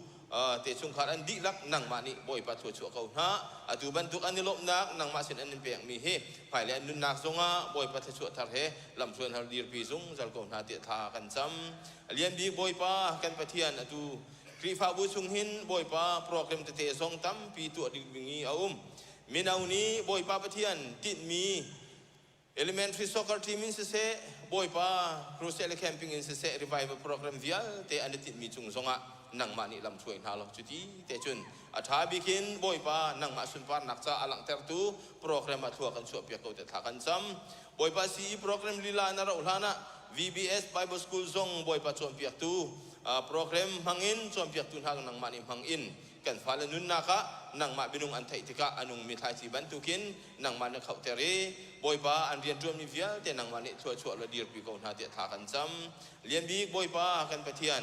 te chungkhar an dihlak nangmah nih Bawipa thluachuah ko hna. Atu bantuk an i lawmhnak nangmah sin an in pekmi hi hmailei an nunnak zongah Bawipa thluachuah thar he lamhruan har dirpi zungzal ko hna tiah thla kan cam. A lian bik Bawipa kan Pathian atu Khrihfabu chung hin Bawipa program tete zong tampi tuah ding i a um. Mino nih Bawipa Pathian tinhmi elementary soccer team in siseh, Bawipa crusade le camping in siseh, revival program vialte an i tinhmi cung zongah nangmah nih lam hruai hna law cuti te cun a ṭha bik in Bawipa nangmah sunparnak ca a langhtertu program ah thlua kan chuahpiak ko te thla kan cam. Bawipa CE program lila na rauh hlan ah VBS Bible School zong Bawipa cawnpiaktu program hmangin cawnpiaktu hna nangmah nih hmangin kan fale nunnak ah nangmah minung an theih tikah a nungmi thlaici bantukin nangmah na khohter i Bawipa an rianṭuanmi vialte nangmah nih thluachuah law dirpi ko hna tiah thla kan cam. Lian bik Bawipa kan Pathian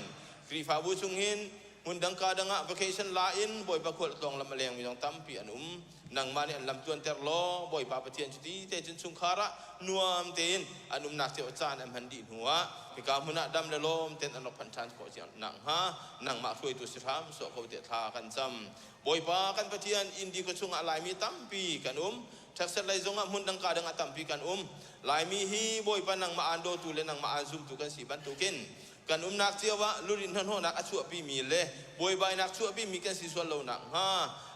Khrihfabu chung hin Hmun dang ka dang ah vacation la in Bawipa khual tlawng lam a leng mi zong tampi an um. Nangmah nih an lam tluanter law Bawipa Pathian cuti te cun chungkhar ah nuam tein an umnak cio caan an hman dih hnu ah hika hmun ah dam le lawm tein an rak phanh ṭhan khawh cio nakhnga nangmah hruaitu si hram sawh ko tiah thla kan cam. Bawipa kan Pathian Indi khua chungah Laimi tampi kan um. Texas lei zongah hmun dang ka dang ah tampi kan um. Laimi hi Bawipa nangmah aan dawtu le nangmah aan zumtu kan si bantukin kan umnak cio ah lurin hnahnawhnak a chuahpimi le buaibainak chuahpimi kan si sual lo nakhnga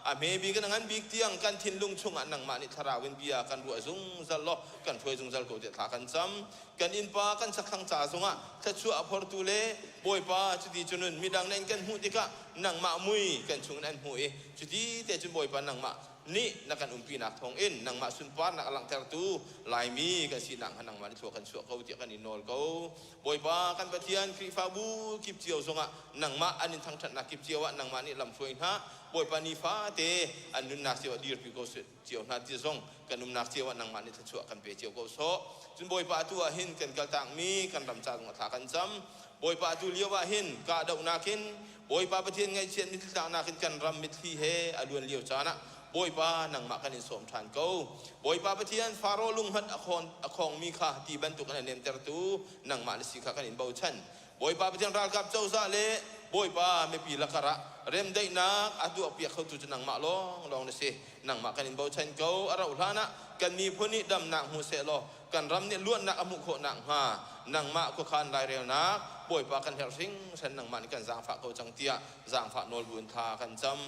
a hme bik in a ngan bik tiang kan thinlung chungah nangmah nih thlarau in bia kan ruah zungzal law kan hruai zungzal ko tiah thla kan cam. Kan innpa kan sakthlang ca zongah thluachuah a phortu le Bawipa cuti cunun midang nih an kan hmuh tikah nangmah mui kan chungin an hmuh i cuti te cun Bawipa nangmah nih na kan umpinak thawngin nangmah sunparnak a langhtertu Laimi kan sinak hnga nangmah nih thlua kan chuah ko tiah kan in nawl ko. Bawipa kan Pathian Khrihfabu kip cio zongah nangmah an in thangṭhatnak kip cio ah nangmah nih lamhruai hna. Bawipa nifate an nunnak cio ah dirpi ko cio hna ti zong kan umnak cio ah nangmah nih thluachuah kan pe cio ko sawh. Cun Bawipa atu ah hin kan kaltakmi kan ram ca zong ah thla kan cam. Bawipa atu lio ah hin kahdohnak in Bawipa Pathian ngaihchiat mitthli tlaknak in kan ram mitthli he a luan lio caan ah Bawipa nangmah kan in sawm ṭhan ko. Bawipa Pathian Faro lung hmanh a khawn a khawngmi kha ti bantuk in a nemtertu nangmah na si kha kan in bochan. Bawipa Pathian ralkap cozah le Bawipa mipi lakar ah remdaihnak a tuahpiak khotu cu nangmah lawnglawng na si. Nangmah kan in bochan ko. A rauh hlan ah kan miphun nih damnak hmu seh law kan ram nih luatnak a hmuh khawh nakhnga nangmah khuakhan lairelnak Bawipa kan herh hringhran nangmah nih kan zaangfah ko cang tiah zaangfah nawl buin thla kan cam.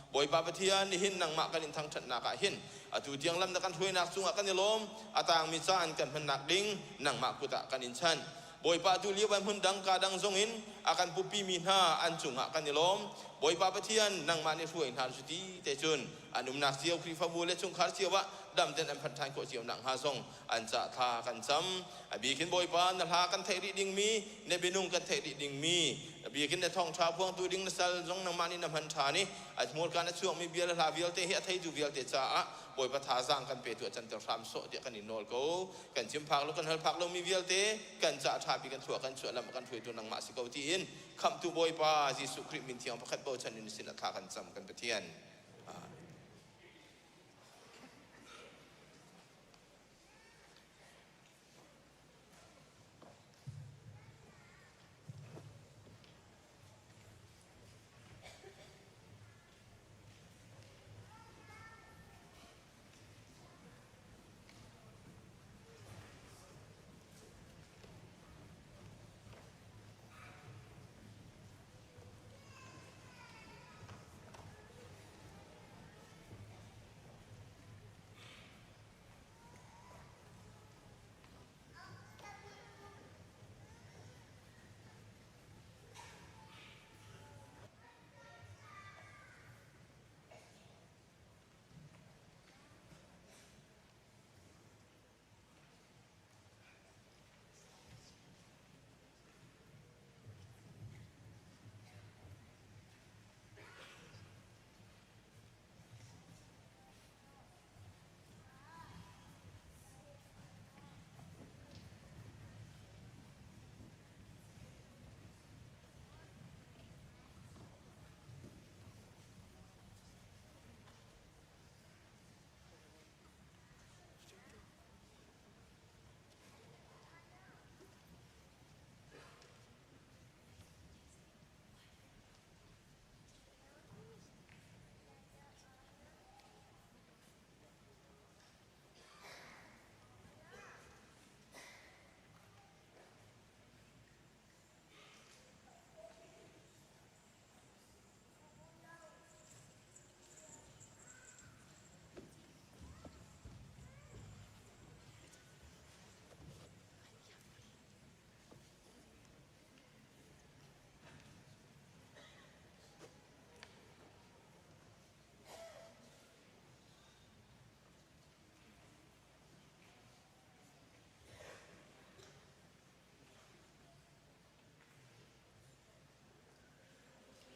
Bawipa Pathian nihin nangmah kan in thangṭhatnak ah hin atu tiang lam na kan hruainak cungah kan i lawm. A tangmi caan kan hmannak ding nangmah kut ah kan in chanh. Bawipa tu lio hmun dang ka dang zongin a kan pupimi hna an cungah kan i lawm. Bawipa Pathian nangmah nih hruai hna cuti te cun an umnak cio Khrihfabu le chungkhar cio ah dam ten an phanh ṭhan khawh cio nakhnga zong an ca thla kan cam. A bikin Bawipa na hla kan theih rih dingmi, na bianung kan theih rih dingmi, a bikin na thawngṭha phuangtu ding na sal zong nangmah nih na hman ṭhan i a hmurka na chuakmi bia le hla vialte hi a theitu vialte caah Bawipa thazaang kan pe tu a canter hram sawh tiah kan in nawl ko. Kan chim phak lo kan hal phak lomi vialte kan ca ṭha bi kan thluah kan chuah lam kan hruaitu nangmah si ko tiin khamhtu Bawipa Jesuh Khrih min thiang pakhat bochan in sin a thla kan cam kan Pathian.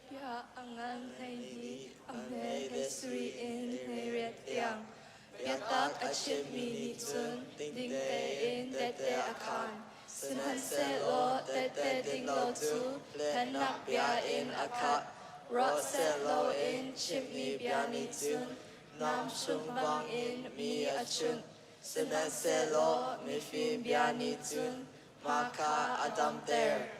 Bia a ngan 12, a hme 17 in 18 tiang. Biatak a chimmi nih cun ding tein tehte a khaan. Sihmanhsehlaw tehte ding lo cu hlennak bia in a khat. Ruah set loin chimmi bia nih cun namchung bangin mi a chunh. Sihmanhsehlaw mifim bia nih cun hma kha a damter.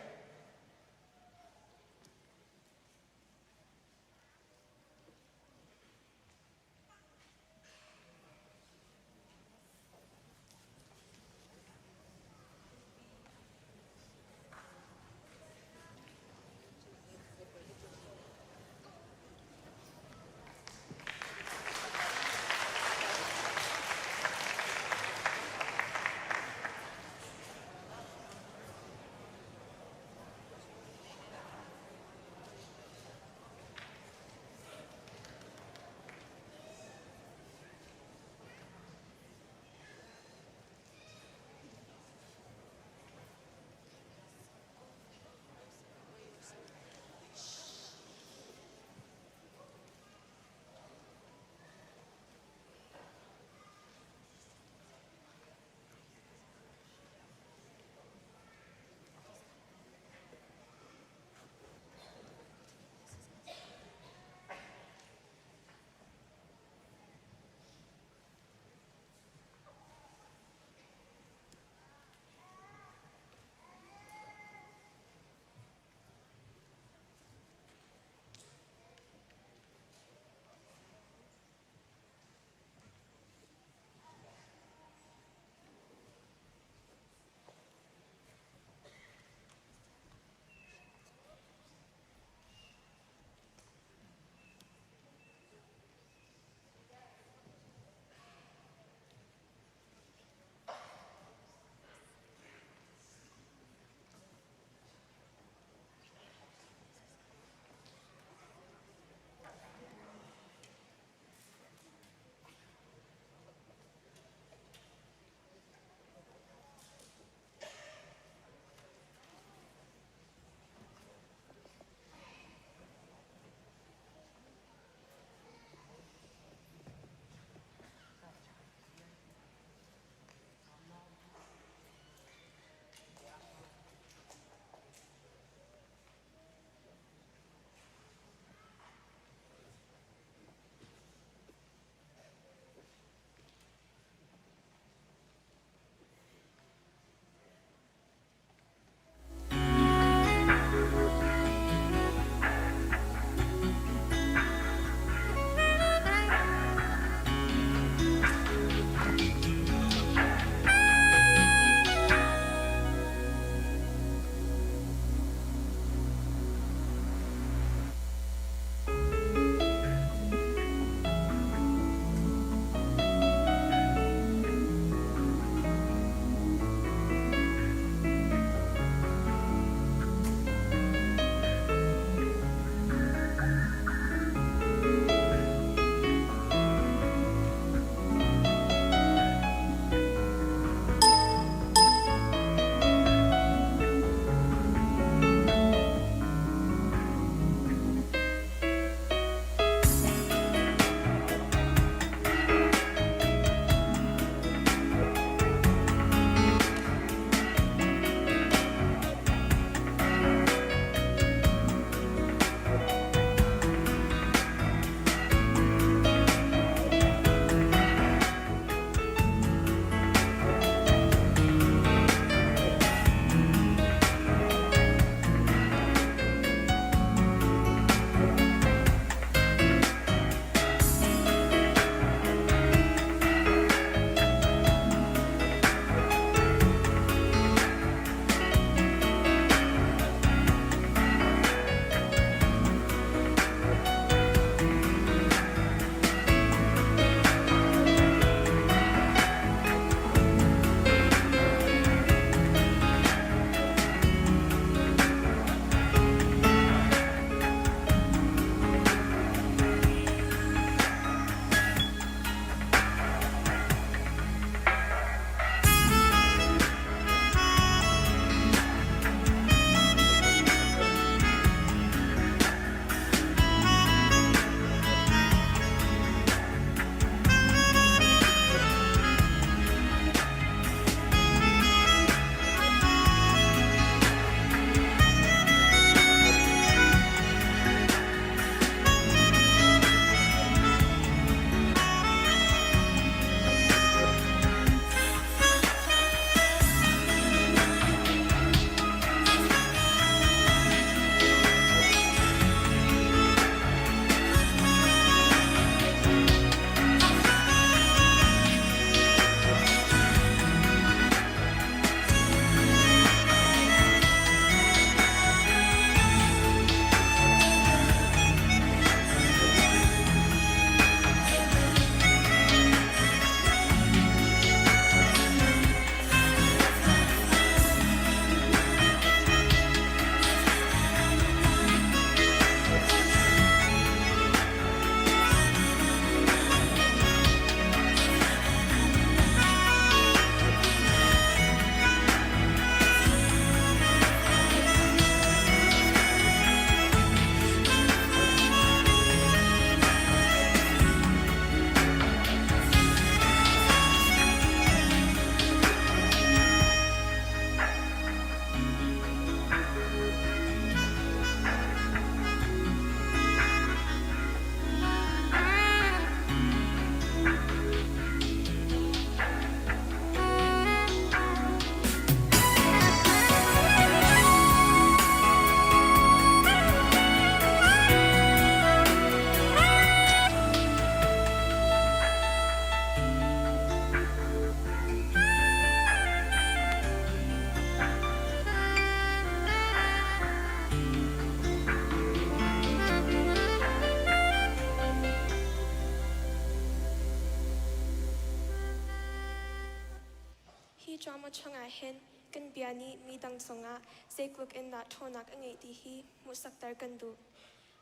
Hi drama chungah hin kan bia nih mi dang cungah zeitluk in dah ṭhawnnak a ngeih ti hi hmuhsakter kan duh.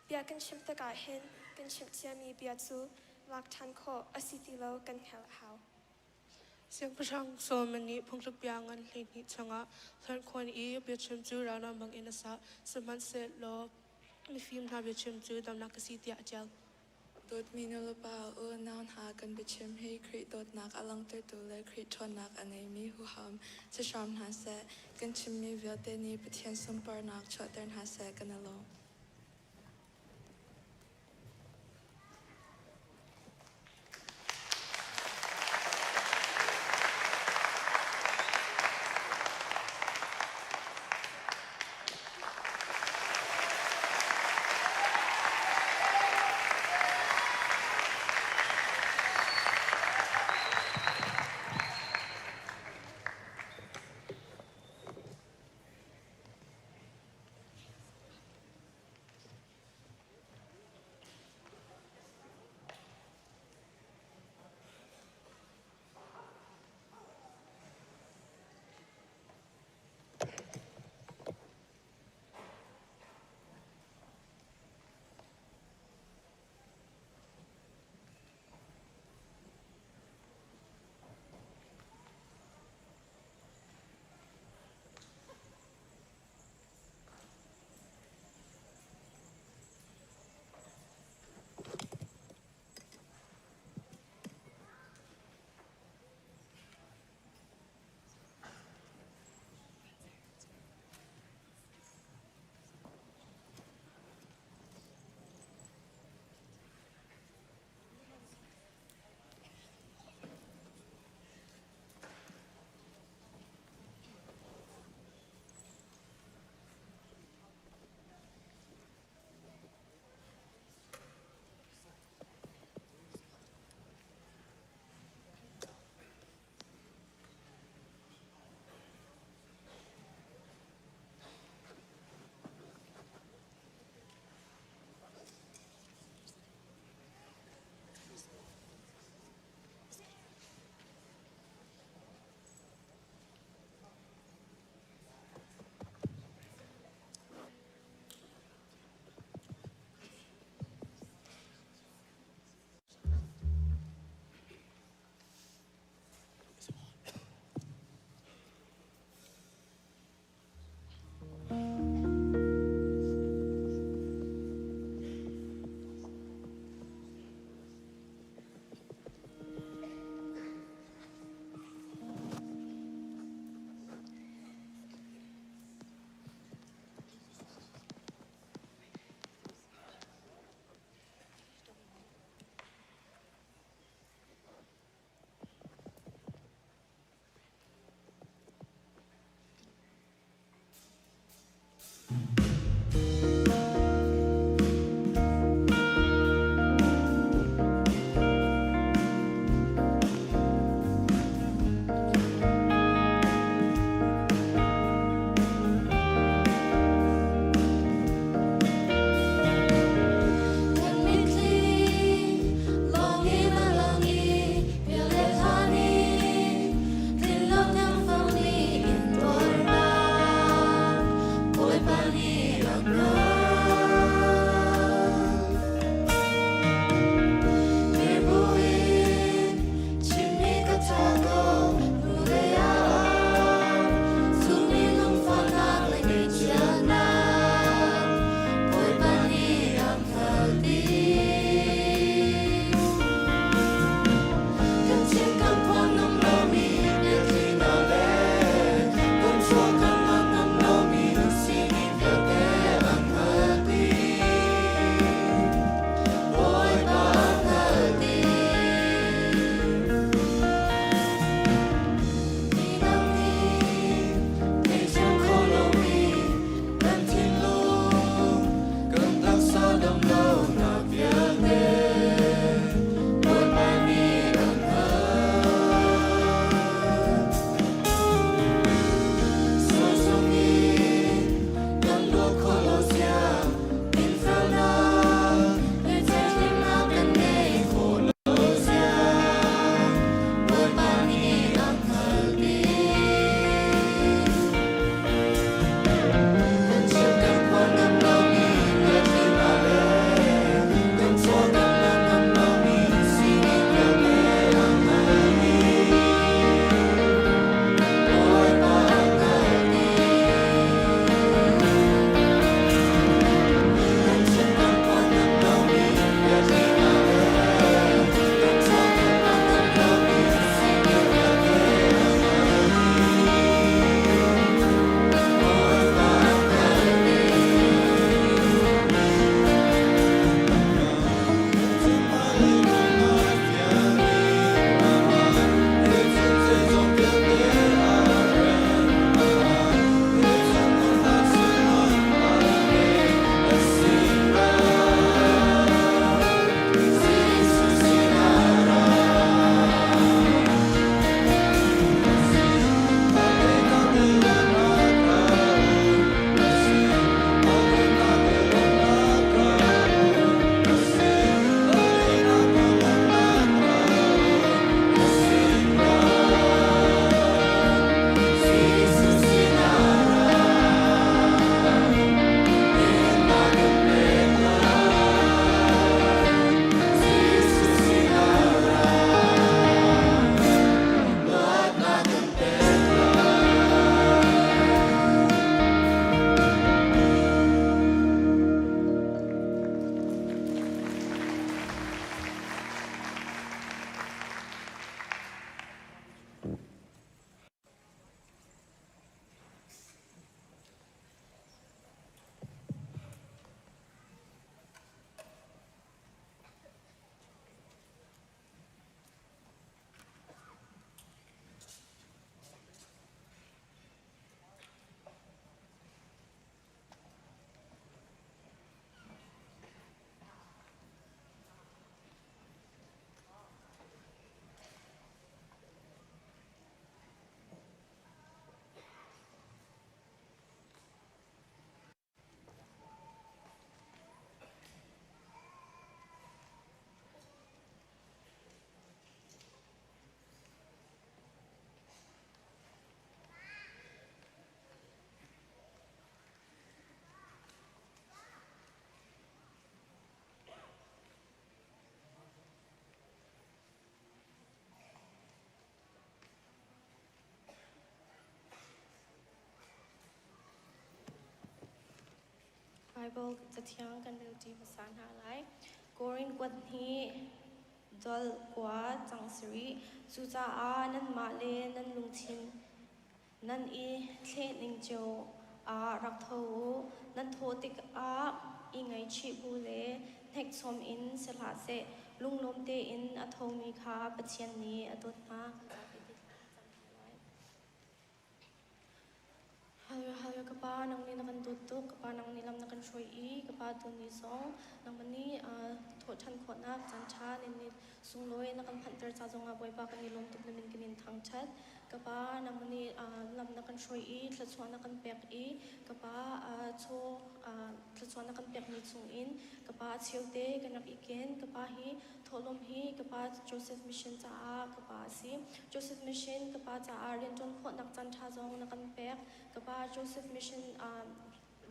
Bia kan chim tikah hin kan chimh ciami bia cu lak ṭhan khawh a si ti lo kan hngalh a hau. Siangpahrang Solomon nih phungthluk bia ngan 12 chungah hlawnkhon i biachim cu ralram bangin a sah, sihmanhsehlaw mifim hna biachim cu damnak a si tiah a ṭial. Dawtmi nulepa unau hna kan biachim hi Khrih dawtnak a langhtertu le Khrih ṭhawnnak a ngeimi huham si hram hna seh. Kan chimmi vialte nih Pathian sunparnak chuahter hna seh kan i lawm. Bible cathiang kan relṭi hmasa hna lai. Korin kuat hnih dol kua cang sarih. Cucaah nanmah le nan lungthin nan i thlehning cio ah rak tho u. Nan thawh tikah i ngaihchih bu le hnekchom in si hlah seh. Lunglawm tein a thomi kha Pathian nih a dawt hna. Hallelujah, hallelujah, ka pa nang nih na kan dawt tuk, ka pa nang nih lam na kan hruai i ka pa tu ni zong nangmah nih thawh ṭhan khawhnak caan ṭha nin ni sunglawi na kan phanhter ca zongah Bawipa kan i lawm tuk na min kan in thangṭhat. Ka pa nangmah nih lam na kan hruai i thluachuah na kan pek i ka pa chaw thluachuah na kan pekmi chungin ka pa a cheute kan rak i ken. Ka pa hi Thawhlawm hi ka pa Joseph Mission caah ka pa a si. Joseph Mission ka pa caah rianṭuan khawhnak caanṭha zong na kan pek. Ka pa Joseph Mission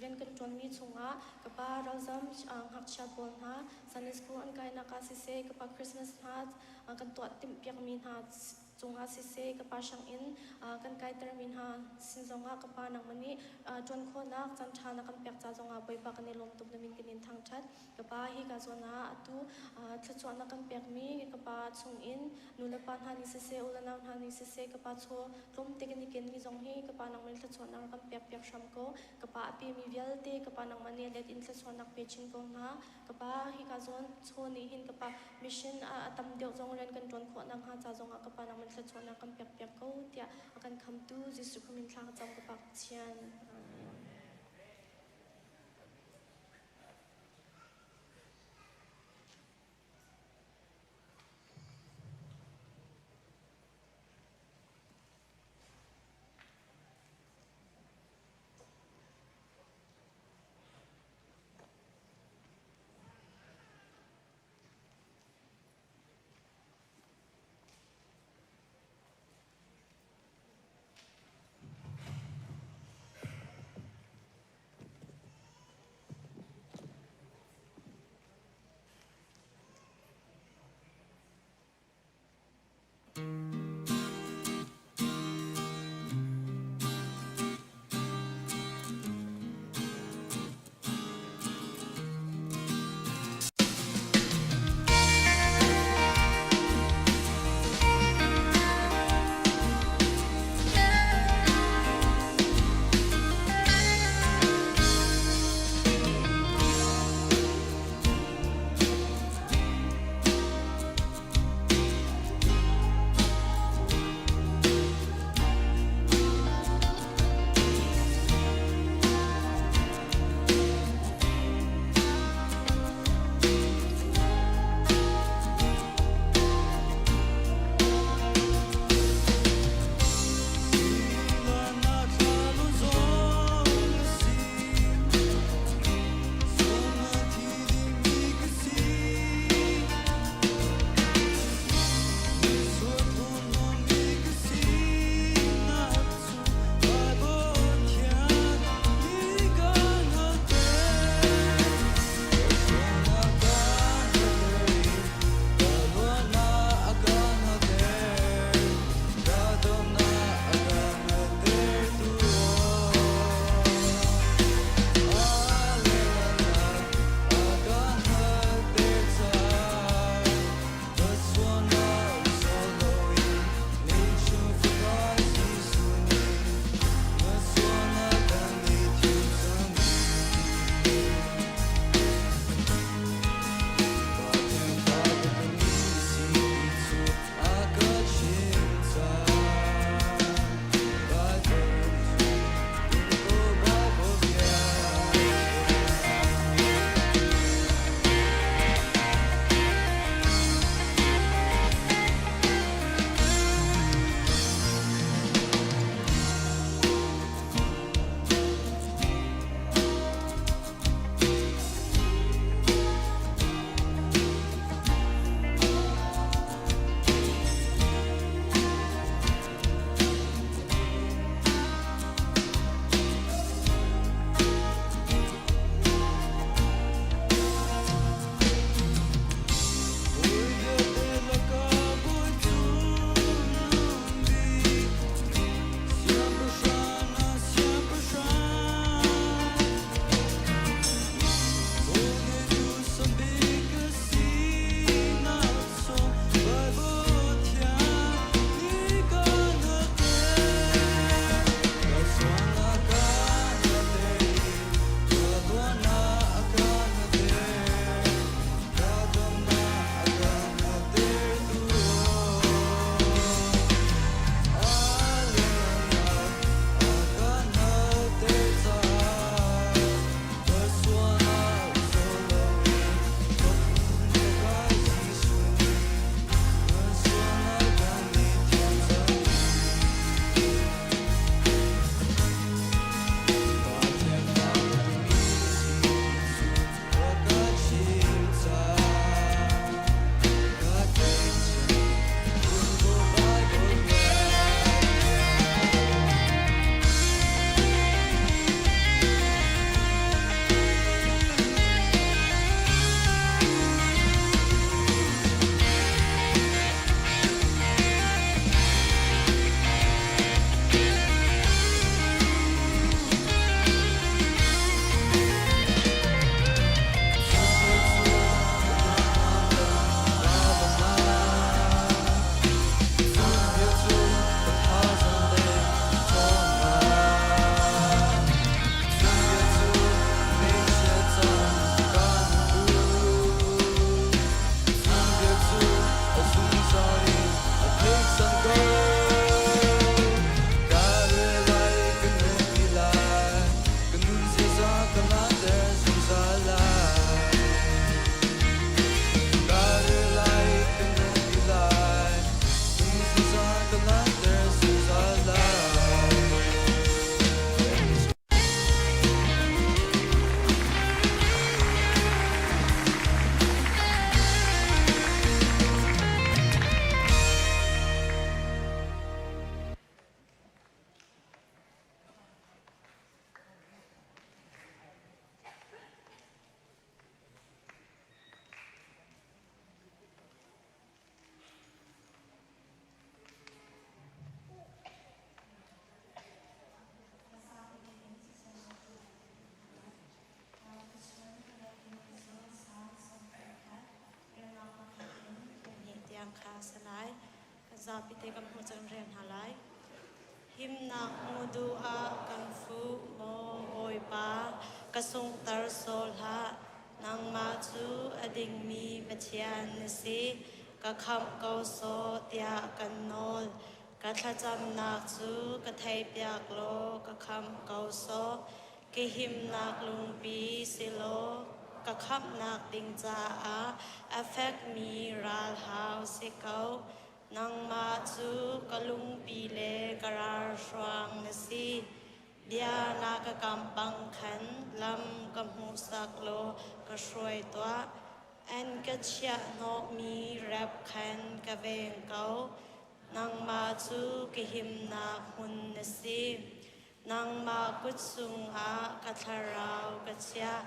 rian kan ṭuanmi chungah ka pa ralzam ngakchia pawl hna Sunday School an kainak ah siseh, ka pa Christmas hna kan tuah timhpiakmi hna cungah siseh, ka pa sianginn kan kaitermi hna sin zongah ka pa nangmah nih ṭuan khawhnak caanṭha na kan pek ca zongah Bawipa kan i lawm tuk na min kan in thangṭhat. Ka pa hi ka zawn ah atu thluachuah na kan pekmi ka pa chungin nu le pa hna nih siseh, u le nau hna nih siseh, ka pa chaw tlawmte kan i kenmi zong hi ka pa nangmah nih thluachuahnak rak kan pek piak hram ko. Ka pa a pemi vialte ka pa nangmah nih a let in thluachuahnak pe chin ko hna. Ka pa hi ka zawn chaw nih hin ka pa mission a tam deuh zong rian kan ṭuan khawh nakhnga ca zongah ka pa nangmah nih thluachuahnak kan pek piak ko tiah a kan khamtu Jesuh Khrih min thla ka cam ka pa Pathian. Amen. a si lai. Kan zapi te kan hmuh cang rel hna lai. Himnak hmu duh ah kan fuh, maw Bawipa, ka sunghter sawh hlah. Nangmah cu a dingmi Pathian na si, ka khamh ko sawh tiah kan nawl. Ka thlacamnak cu ka theihpiak law ka khamh ko sawh. Ka himnak lungpi si law ka khamhnak ding caah a fekmi ralhau si ko. Nangmah cu ka lungpi le ka ralhruang na si. Bia na ka kamh bang khan lam ka hmuhsak law ka hruai tuah. An ka chiahhnawhmi rep khan ka veng ko. Nangmah cu ka himnak hmun na si. Nangmah kut chungah ka thlarau ka chiah.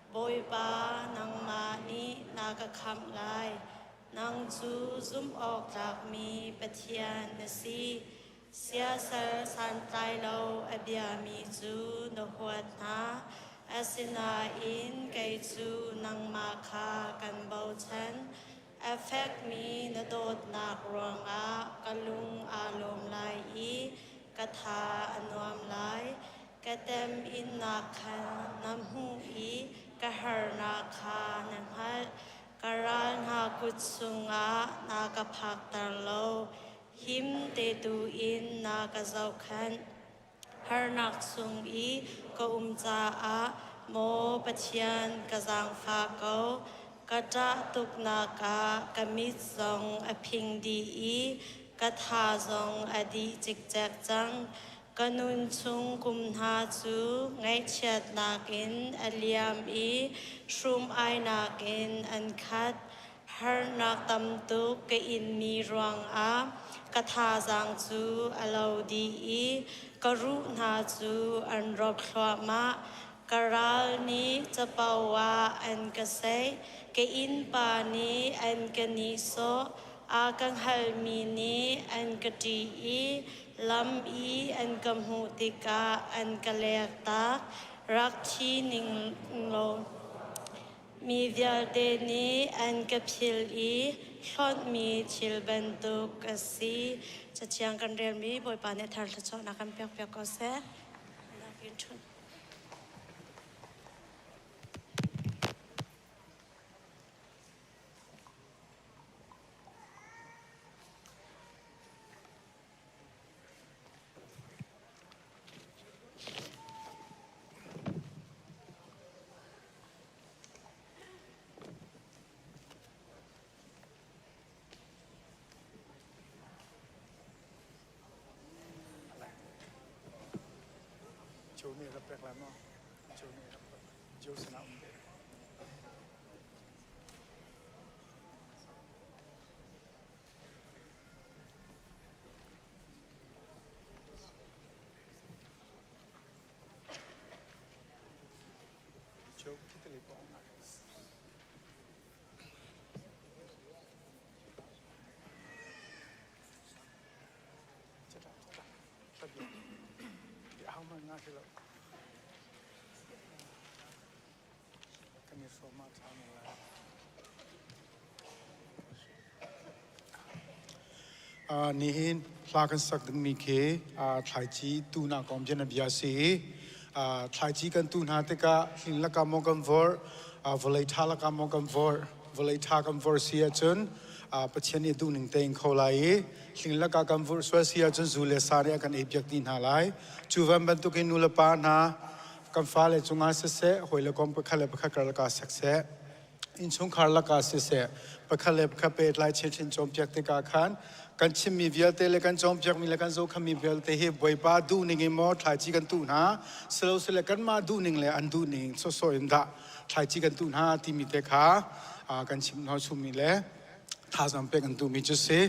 Bawipa, nangmah nih na ka khamh lai. Nang cu zumh awk tlakmi Pathian na si. Siasal santlai lo a biami cu na huat hna. Asinain kei cu nangmah kha kan bochan. A fekmi na dawtnak ruangah ka lung aa lawm lai i ka tha a nuam lai. Ka temhinnak kha na hmuh i ka harnak kha na hngalh. Ka ral hna kut chungah na ka phakter lo, him te tu in na ka zohkhenh. Harnak chung i ka um caah maw Pathian ka zaangfah ko. Ka ṭah tuknak ah ka mit zong a phing dih i ka tha zong a dih cikcek cang. Ka nun chung kum hna cu ngaihchiatnak in a liam i hrum-ainak in an khat. Harnak tam tuk ka inmi ruangah ka thazaang cu a lo dih i ka ruh hna cu an rawk thluahmah. Ka ral nih capo ah an ka saih, ka innpa nih an ka nihsawh, a ka hngalmi nih an ka ṭih i lam i an ka hmuh tikah an ka lektak. Rak thi ning law Mi vialte nih an ka philh i hlonhmi thil bantuk a si. Cathiang kan relmi Bawipa nih a thar thluachuahnak kan pekpiak ko seh. Joe nih rak pek lai maw? Joe nih rak pek. Joe sinah um ve. Nihin hla kan sak dingmi khi thlaici tuhnak kong bianabia a si i thlaici kan tuh hna tikah hling lakah maw kan vorh, vawlei ṭha lakah maw kan vorh, vawlei ṭha kan vorh si ahcun Pathian nih duhning tein kho lai i hling lakah kan vorh sual si ahcun zu le sa nih a kan eipiak dih hna lai. Cu van bantukin nu le pa hna kan fale cungah siseh, hawi le kom pakhat le pakhat karlak ah siseh, innchungkhar lakah siseh pakhat le pakhat pehtlai chinchin cawnpiak tikah khan kan chimmi vialte le kan cawnpiakmi le kan zohkhanmi vialte hi Bawipa duhning in maw thlaici kan tuh hna silosile kanmah duhning le an duhning sawsawh in dah thlaici kan tuh hna timi te kha kan chim hna chungmi le thazaang pek an duhmi cu si.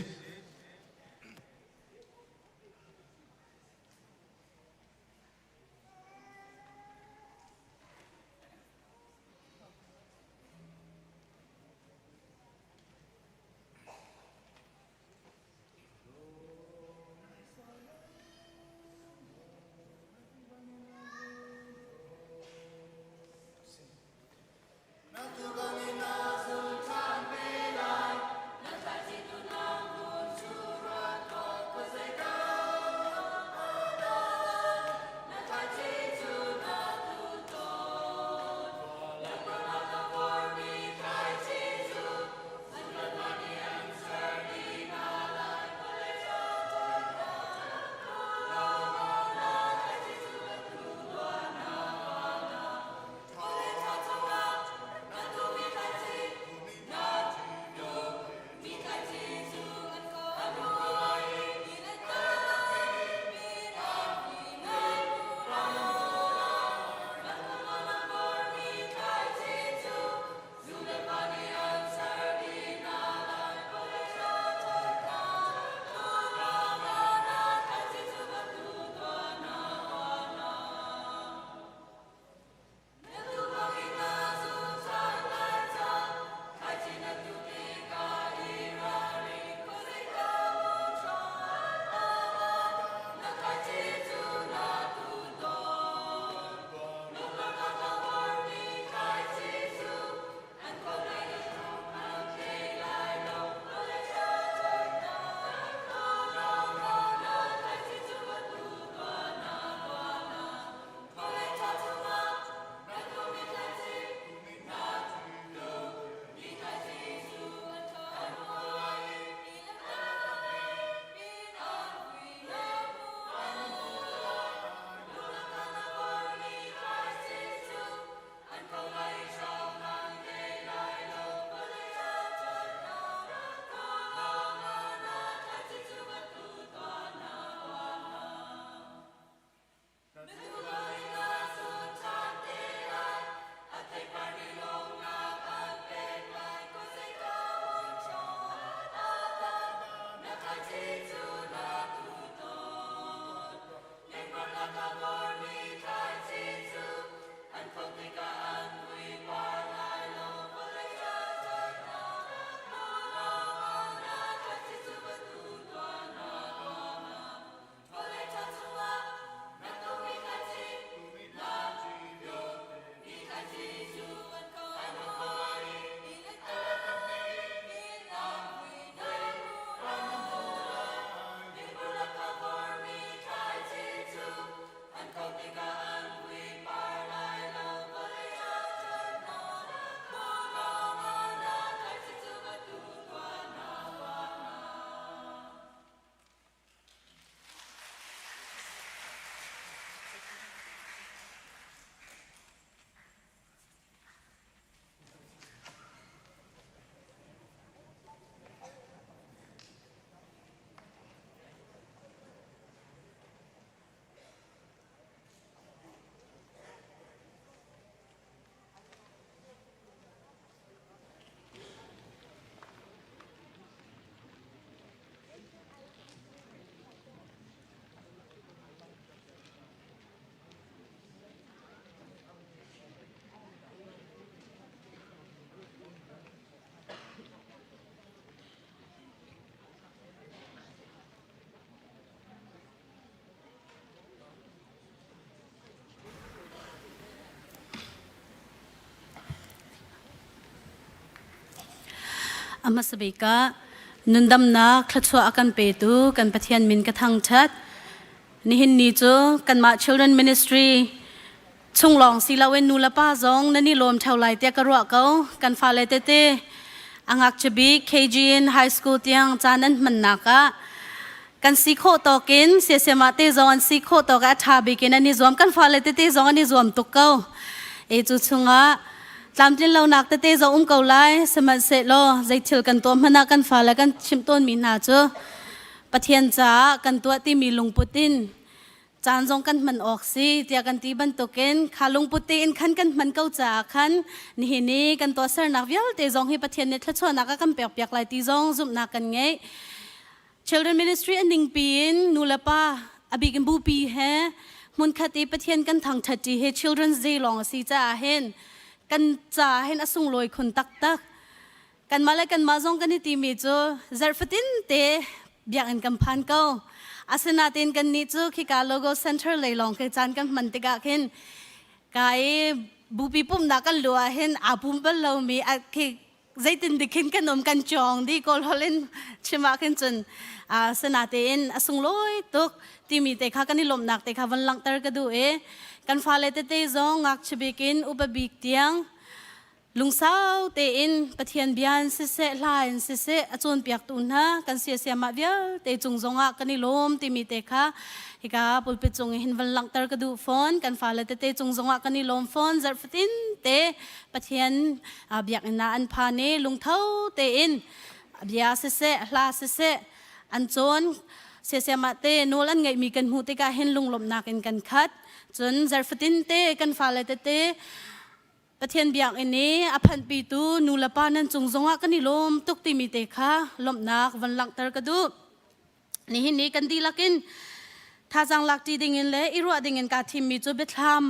A hmasa bik ah nundamnak thluachuah a kan petu kan Pathian min ka thangṭhat. Nihin ni cu kanmah Children Ministry chung lawng si loin nu le pa zong nan i lawm ṭheo lai tiah ka ruah ko. Kan fale tete a ngakchia bik KG in high school tiang caan an hmannak ah kan si khawh tawk in siasema te zong an si khawh tawk ah a ṭha bik in an i zuam. Kan fale tete zong an i zuam tuk ko. E cu chungah tlamtlin lonak tete zong um ko lai. Sihmanhsehlaw zeithil kan tuah hmanh ah kan fale kan chimh tawnmi hna cu Pathian caah kan tuah timi lungput in caan zong kan hman awk si tiah kan ti bantukin kha lungput tein khan kan hman ko caah khan nihin i kan tuahsernak vialte zong hi Pathian nih thluachuahnak a kan pekpiak lai ti zong zumhnak kan ngei. Children Ministry a ningpi in nu le pa a bik in bupi he hmunkhat i Pathian kan thangṭhat hi Children's Day lawng a si caah hin kan caah hin a sunglawi khun taktak. Kanmah le kanmah zong kan i timi cu zarh fatin te biakinn kan phan ko. Asinain kannih cu khika logo center lei lawng khi caan kan hman tikah khin ka i bupi pumhnak kan luh ah hin aa pum bal lomi khi zeitin dik khin kan um kan cawng di kawl holh in chim ah khin cun sinatein a sunglawi tuk timi te kha kan i lawmhnak te kha van langhter ka duh i kan fale tete zong ngakchia bik in upa bik tiang lungsau tein Pathian bia in siseh hla in siseh a cawnpiaktu hna kan siasiamah vialte cung zongah kan i lawm timi te kha hika pulpit cung hin van langhter ka duh fawn kan fale tete cung zongah kan i lawm fawn zarh fatin te Pathian biakinn ah an phan i lungtho tein bia siseh hla siseh an cawn siasiamah te nawl an ngeihmi kan hmuh tikah hin lunglawmhnak in kan khat cun zarhfatin te kan fale tete Pathian biakinn i a phanhpitu nu le pa nan cung zongah kan i lawm tuk timi te kha lawmhnak van langhter ka duh. Nihin ni kan dihlak in thazaang lakṭi dingin le i ruah dingin kaa thimmi cu biathlam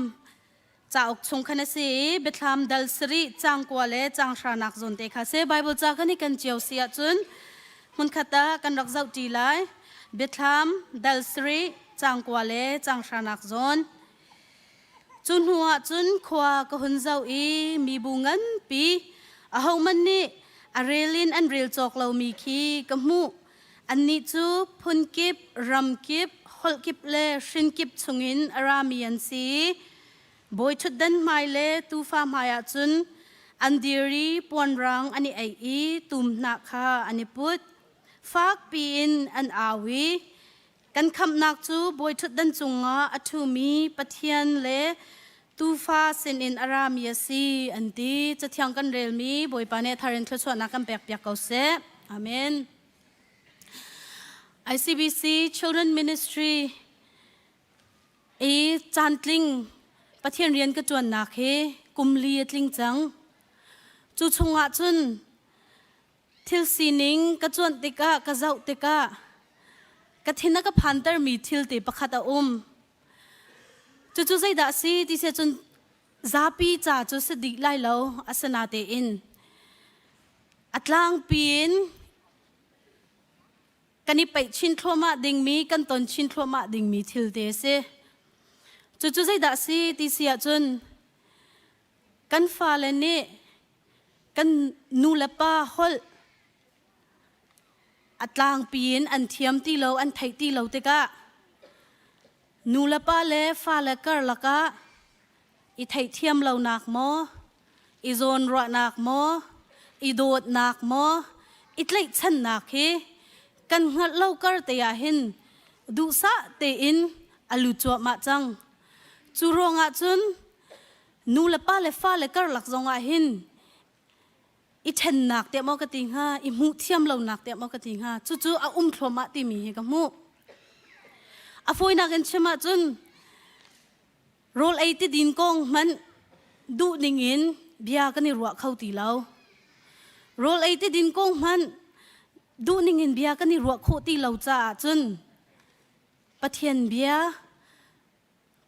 cauk chung khan a si i biathlam dal sarih caang kua le caang hranak zawn te kha si. Bible ca kan i kan cio si ahcun hmunkhat ah kan rak zohṭi lai. Biathlam dal sarih caang kua le caang hranak zawn. Cu hnuah cun khua ka hun zoh i mibu nganpi ahohmanh nih a rel in an rel cawk lomi khi ka hmuh. Annih cu phun kip, ram kip, holh kip le hrin kip chungin a rami an si. Bawi ṭhutdan hmai le tuufa hmaiah cun an dir i puanrang an i aih i tum hnah kha an i put. Fak piin an au i Kan khamhnak cu bawiṭhutdan cungah a ṭhumi Pathian le Tuufa sinin a rami a si, an ti. Cathiang kan relmi Bawipa nih a thar in thluachuahnak kan pekpiak ko seh. Amen. ICBC Children Ministry i caantling Pathian rian ka ṭuannak hi kum li a tling cang. Cu chungah cun Thil sining ka cuanh tikah, ka zoh tikah ka thin a ka phantermi thil te pakhat a um. Cucu zeidah a si ti si cun zapi ca cu si dih lai lo asinatein a tlangpi in kan i peih chin thluahmah dingmi kan ton chin thluahmah dingmi thil te a si. Cucu zeidah a si ti si ahcun kan fale nih kan nu le pa holh a tlangpi in an thiam ti lo an theih ti lo tikah nu le pa le fale karlak ah i theihthiam lonak maw i zawnruahnak maw i dawtnak maw i tlaihchannak hi kan hngalh lo kar te ah hin duhsah tein a lut cuahmah cang cu ruangah cun nu le pa le fa le karlak zongah hin i ṭhennak tiah maw ka ti hnga i hmuh thiam lonak tiah maw ka ti hnga cucu a um thluahmah timi hi ka hmuh a fawinak in chim ahcun rawl ei ti din kong hmanh duh ning in bia kan i ruah kho ti lo rawl ei ti din kong hmanh duh ning in bia kan i ruah khawh ti lo caah cun Pathian bia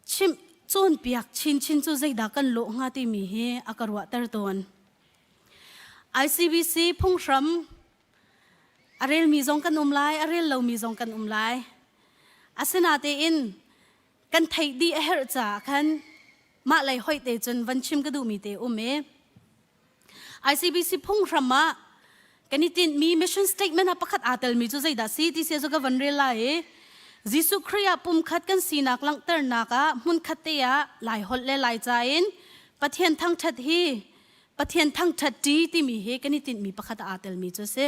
chimh cawnpiak chinchin cu zeidah kan lawh hnga timi hi a ka ruahter tawn. ICBC phunghram a relmi zong kan um lai, a rel lomi zong kan um lai. Asinatein kan theih dih a herh caah khan mah lei hoih te cun van chim ka duhmi te um i ICBC phunghram ah. Kan i tinhmi mission statement ah pakhat aa telmi cu zeidah si ti sia cu ka van rel lai i Jesuh Khrih ah pumkhat kan sinak langhternak ah hmunkhat te ah Lai holh le Laica in Pathian thangṭhat hi Pathian thangṭhat ṭi timi hi kan i tinhmi pakhat ah aa telmi cu a si.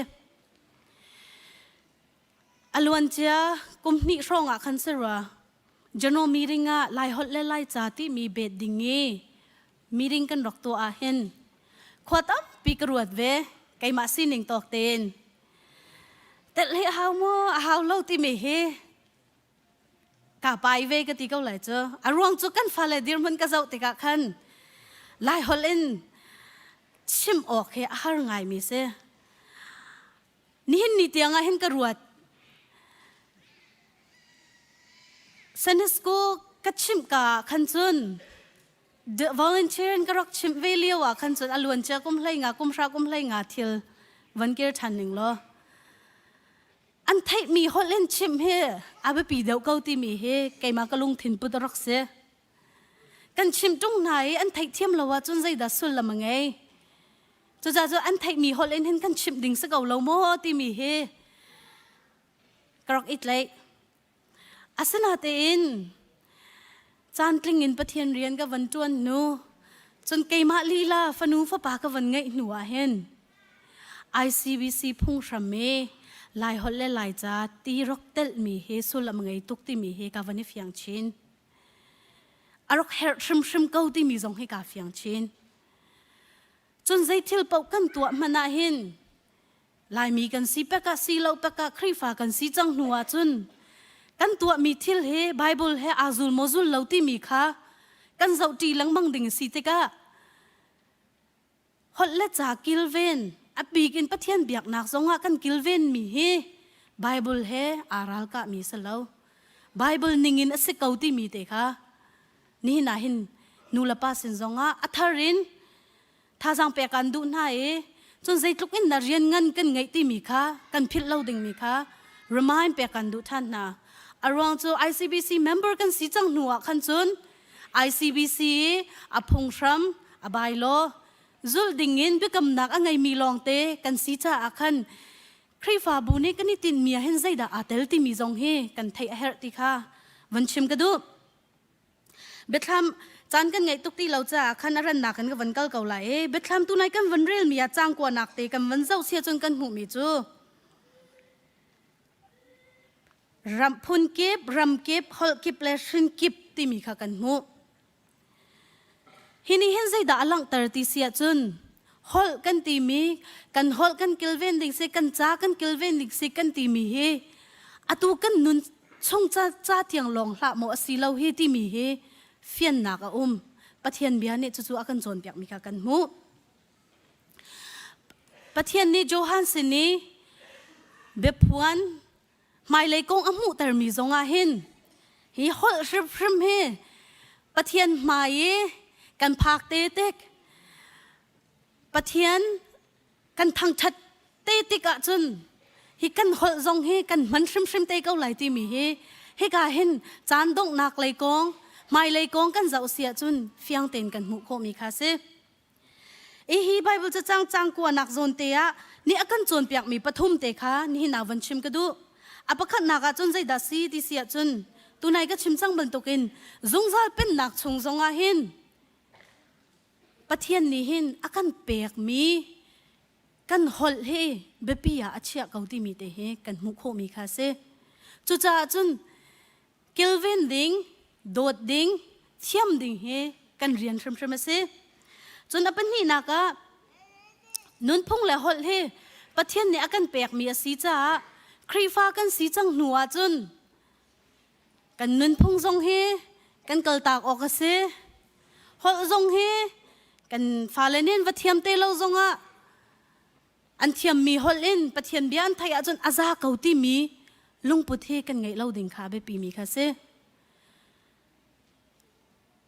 A luancia kum hnih hrawng ah khan si rua General meeting ah Laiholh le Laica timi bet ding i meeting kan rak tuah ah hin khua tampi ka ruat ve keimah sining tawk tein telh hi a hau maw a hau lo timi hi ka pai ve ka ti ko lai cu a ruang cu kan fale dirhmun ka zoh tikah khan Laiholh in chim awk hi a har ngaimi si Nihin ni tiang ah hin ka ruat. Sunday school ka chimh ka ah khan cun volunteer in ka rak chimh ve lio ah khan cun a luan cia kum hlei nga kum hra kum hlei nga thil van kir ṭhan ning law an theihmi holh in chimh hi a biapi deuh ko timi hi keimah ka lungthin put a rak si. Kan chimh ṭung hna i an theihthiam lo ahcun zeidah sullam a ngei? Cucaah cu an theihmi holh in hin kan chimh ding si ko lo maw timi hi ka rak i tlaih. Asinatein caantling in Pathian rian ka van ṭuan hnu cun keimah lila fanu fapa ka van ngeih hnu ah hin ICBC phunghram i Laiholh le Laica ti rak telhmi hi sullam a ngei tuk timi hi ka van i fiang chin. A rak herh hrimhrim ko timi zong hi kaa fiang chin. Cun zei thil paoh kan tuah hmanh ah hin Laimi kan si pek ah si lo pek ah Khrihfa kan si cang hnu ah cun kan tuahmi thil hi Bible he aa zul maw zul lo timi kha kan zohṭi lengmang ding a si tikah holh le ca kilven a bik in Pathian biaknak zongah kan kilven mi hi Bible he aa ralkahmi si lo. Bible ningin a si ko timi te kha nihin ah hin nu le pa sin zongah a thar in thazaang pek aan duh hna i cun zeitluk in na rian ngan kan ngeih timi kha kan philh lo dingmi kha remind pek kan duh ṭhan hna. A ruang cu ICBC member kan si cang hnu ah khan cun ICBC a phunghram a bylaw zulh dingin biakamnak a ngeimi lawngte kan si caah khan Khrihfabu nih kan i tinhmi ah hin zeidah aa tel timi zong hi kan theih a herh ti kha van chim ka duh. Biathlam caan kan ngeih tuk ti lo caah khan a rannak in ka van kal ko lai i biathlam tunai kan van relmi ah caang kuanak te kan van zoh sia cun kan hmuhmi cu ram phun kip, ram kip, holh kip le hrin kip timi kha kan hmuh. Hi nih hin zeidah a langhter ti si ahcun holh kan timi kan holh kan kilven ding si kan ca kan kilven ding si kan timi hi atu kan nun chung ca, ca tiang lawng hlah maw a si lo hi timi hi fiannak a um. Pathian bia nih cucu a kan cawnpiakmi kha kan hmuh. Pathian nih Johan sin i biaphuan hmailei kong a hmuhtermi zongah hin hi holh hrimhrim hi Pathian hmai i kan phak te tik Pathian kan thangṭhat te tik ahcun hi kan holh zong hi kan hman hrimhrim te ko lai timi hi hika hin caan donghnak lei kong hmailei kong kan zoh si ahcun fiang tein kan hmuh khawhmi kha si. Hi Bible cacang cang kuanak zawn te ah nih a kan cawnpiakmi pathum te kha nihin ah van chim ka duh. A pakhatnak ah cun zeidah si ti si ahcun tunai ka chim cang bantukin zungzal pennak chung zongah hin Pathian nih hin a kan pekmi kan holh hi biapi ah a chiah ko timi te hi kan hmuh khawhmi kha a si. Cucaah cun kilven ding, dawt ding, thiam ding hi kan rian hrimhrim a si. Cun a pahnihnak ah nunphung le holh hi Pathian nih a kan pekmi a si caah Khrihfa kan si cang hnu ahcun kan nunphung zong hi kan kaltak awk a si. Holh zong hi kan fale nih an va thiam te lo zongah an thiammi holh in Pathian bia an theih ahcun a za ko timi lungput hi kan ngeih lo ding kha a biapimi kha si.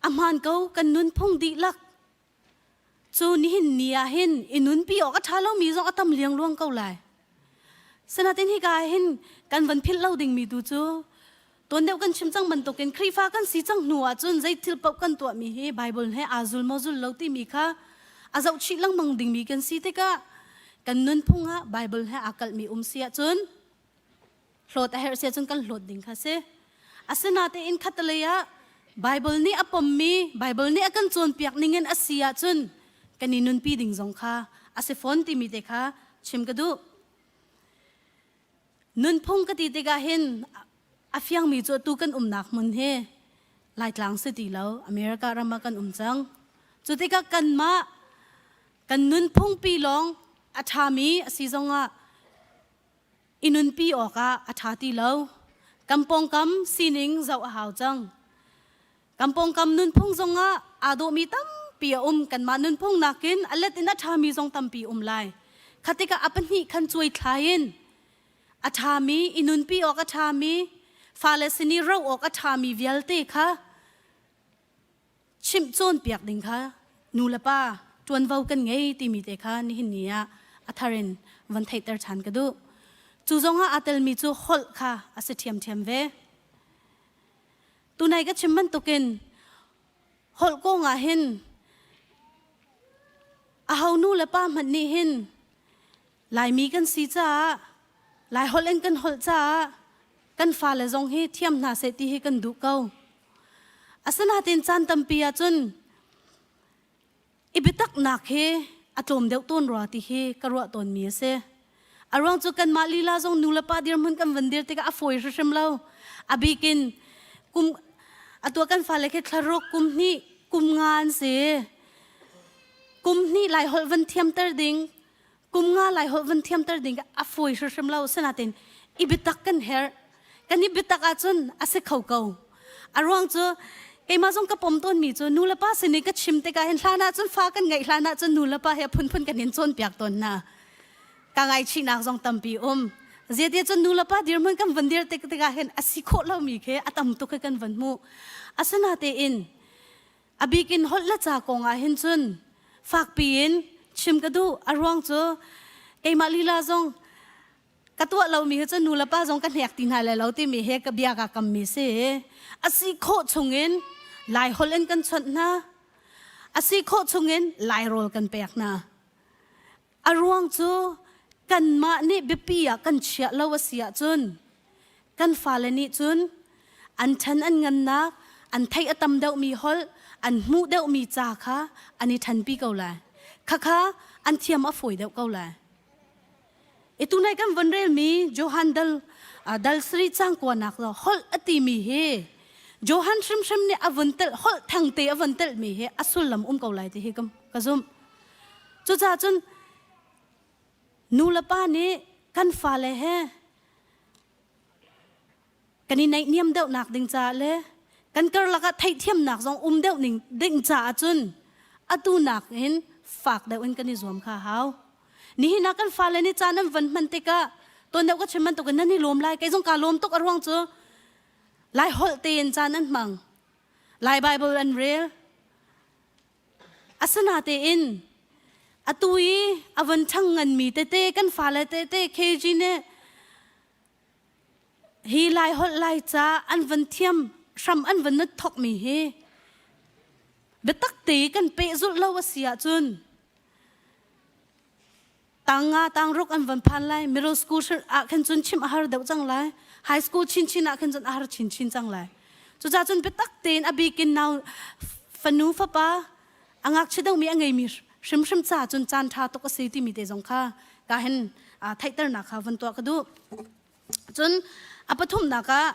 A hmaan ko kan nunphung dihlak cu nihin ni ah hin i nunpi awk a ṭha lomi zong a tam liangluang ko lai. Sinain hika ah hin kan van philh lo dingmi tu cu Tuan deuh kan chim cang bantukin Khrihfa kan si cang hnu ahcun zei thil paoh kan tuahmi hi Bible he aa zul maw zul lo timi kha a zohchih lengmang dingmi kan si tikah Kan nunphung ah Bible he aa kalhmi um si ahcun hlawt a herh si ahcun kan hlawt ding kha si. Asinatein khatalei ah Bible nih a pommi, Bible nih a kan cawnpiak ningin a si ahcun kan i nunpi ding zong kha a si fawn timi te kha chim ka duh. Nunphung ka ti tikah hin a fiangmi cu atu kan umnak hmun hi Laitlang si ti lo, America ram ah kan um cang. Cu tikah kanmah kan nunphung pi lawng a ṭhami a si zongah i nunpi awkah a ṭha ti lo. Kan pawngkam sining zoh a hau cang. Kan pawngkam nunphung zongah aa dawhmi tampi a um. Kanmah nunphung nakin a let in a ṭhami zong tampi um lai. Kha tikah a pahnih khan cuai thlai in a ṭhami, i nunpi awk a ṭhami, fale sin i ro awk a ṭhami vialte kha chimh cawnpiak ding kha nu le pa ṭuanvo kan ngei timi te kha nihin ni ah a thar in von theihter ṭhan ka duh. Cu zongah aa telmi cu holh kha a si ṭhiamṭhiam ve. Tunai ka chim bantukin holh kong ah hin aho nu le pa hmanh nih hin Laimi kan si caah Lai holh in kan holh caah kan fale zong hi thiam hna seh ti hi kan duh ko. Asinain caan tampi ahcun i biataknak hi a tlawm deuh tawn rua ti hi ka ruah tawnmi a si. A ruang cu kanmah lila zong nu le pa dirhmun kan van dir tikah a fawi hrimhrim lo. A bikin kum atu kan fale khi thlaruk kum hnih kum nga an si. Kum hnih lai holh van thiamter ding kum nga lai holh van thiamter ding a fawi hrimhrim lo sinain i biatak kan herh kan i biatak ahcun a si kho ko a ruang cu keimah zong ka pom tawnmi cu nu le pa sin i ka chim tikah hin hlan ahcun fa kan ngeih hlan ahcun nu le pa he phunphun kan in cawnpiak tawn hna ka ngaihchihnak zong tampi um zeiti cun nu le pa dirhmun kan van dir tik tikah hin a si khawh lomi khi a tam tuk khi kan van hmuh asinatein A bik in holh le ca kong ah hin cun fakpi in chim ka duh. A ruang cu keimah lila zong ka tuah lomi hi cu nu le pa zong ka hnek ti hna lai lo timi he ka bia ka kammi si. A si khawh chungin Lai holh in kan chawnh hna. A si khawh chungin Lai rawl kan pek hna. A ruang cu kanmah nih biapi ah kan chiah lo a si ahcun kan fale nih cun an ṭhan an ngannak, an theih a tam deuhmi holh, an hmuh deuhmi ca kha an i ṭhanpi ko lai. Khakha an thiam a fawi deuh ko lai. I tunai kan von relmi Johan dal dal sri cang kuanak lo holh a timi hi Johan hrimhrim nih a vun telh holh thengte a vun telhmi hi a sullam um ko lai ti hi ka zumh. Cucaah cun nu le pa nih kan fale he kan i naihniam deuhnak ding caah le kan karlak ah theihthiamnak zong um deuh ning ding caah cun atu nakin fak deuh in kan i zuam kha hau. Nihin ah kan fale nih caan an van hman tikah tuan deuh ka chim bantukin nan i lawm lai kei zong kaa lawm tuk a ruang cu Lai holh tein caan an hmang. Lai Bible an rel. Asinatein atu i a von ṭhang nganmi tete kan fale tete KG nih hi Lai holh Lai ca an von thiam hram an von nut thokmi hi biatak te kan pehzulh lo a si ahcun tang nga tang ruk an van phan lai middle school ah khan cun chim a har deuh cang lai high school chinchin ah khan cun a har chinchin cang lai cucaah cun biatak tein a bikin nau fanu fapa a ngakchia deuhmi a ngeimi hrimhrim ca cun caan ṭha tuk a si timi te zong kha ka hin theihternak kha von tuah ka duh cun a pathumnak ah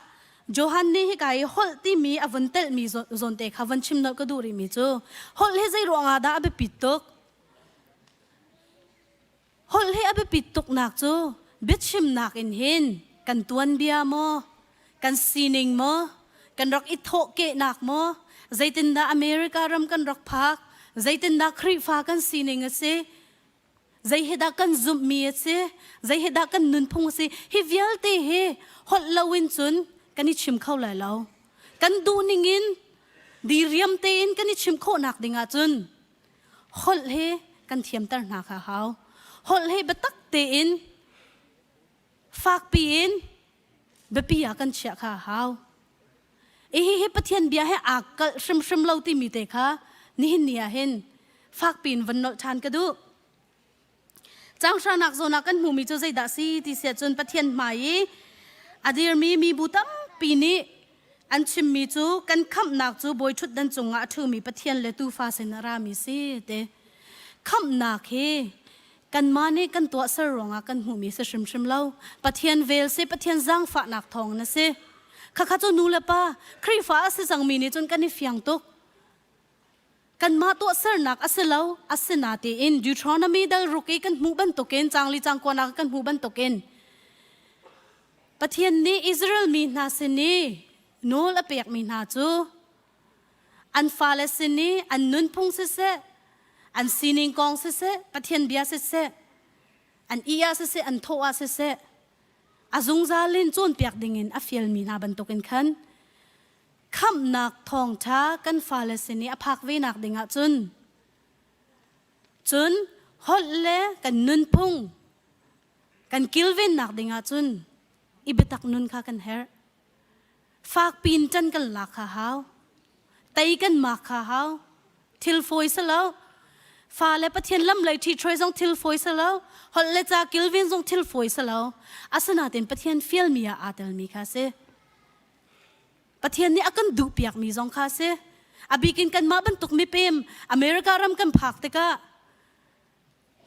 Johan nih hika i holh timi a von telhmi zawn te kha von chim nolh ka duh rihmi cu holh hi zei ruangah dah a biapit tuk Holh hi a biapit tuknak cu biachimnak in hin kan tuanbia maw, kan sining maw, kan rak i thawhkehnak maw, zeitindah America ram kan rak phak, zeitindah Khrihfa kan sining a si, zei hi dah kan zumhmi a si, zei hi dah kan nunphung a si, hi vialte hi holh loin cun kan i chim kho lai lo. Kan duhning in diriam tein kan i chim khawhnak ding ahcun holh hi kan thiamter hna kha hau. Holh hi biatak tein fakpi in biapi ah kan chiah kha hau. I hi hi Pathian bia he aa kalh hrimhrim lo timi te kha nihin ni ah hin fakpi in van nolh ṭhan ka duh. Caang hranak zawn ah kan hmuhmi cu zeidah si ti siah cun Pathian hmai i a dirmi mibu tampi nih an chimmi cu kan khamhnak cu bawi ṭhutdan cungah a ṭhumi Pathian le Tuufa sin a rami si ti. Khamhnak hi kanmah nih kan tuahser ruangah kan hmuhmi si hrimhrim lo. Pathian vel si, Pathian zaangfahnak thawng na si. Khakha cu nu le pa Khrihfa a si cangmi nih cun kan i fiang tuk. Kanmah tuahsernak a si lo, asinatein Deuteronomy dal ruk i kan hmuh bantukin cangli cangkuanak kan hmuh bantukin Pathian nih Israel mi hna sin i nawl a pekmi hna cu an fale sin i an nunphung siseh, an sining kong siseh, Pathian bia siseh, an ih ah siseh, an thawh ah siseh, a zungzal in cawnpiak dingin a fialmi hna bantukin khan khamhnak thawngṭha kan fale sin i a phak ve nak ding ahcun cun holh le kan nunphung kan kilvennak ding ahcun i biatak nun kha kan herh. Fak pin ṭan kan lak kha hau. Tei kan mak kha hau. Thil fawi si lo. Fa le Pathian lam lei ṭhi zong thil fawi si lo. Holh le ca kilven zong thil fawi si lo. Asinain Pathian fialmi ah aa telmi kha si. Pathian nih a kan duhpiakmi zong kha a si. A bikin kanmah bantuk mipem America ram kan phak tikah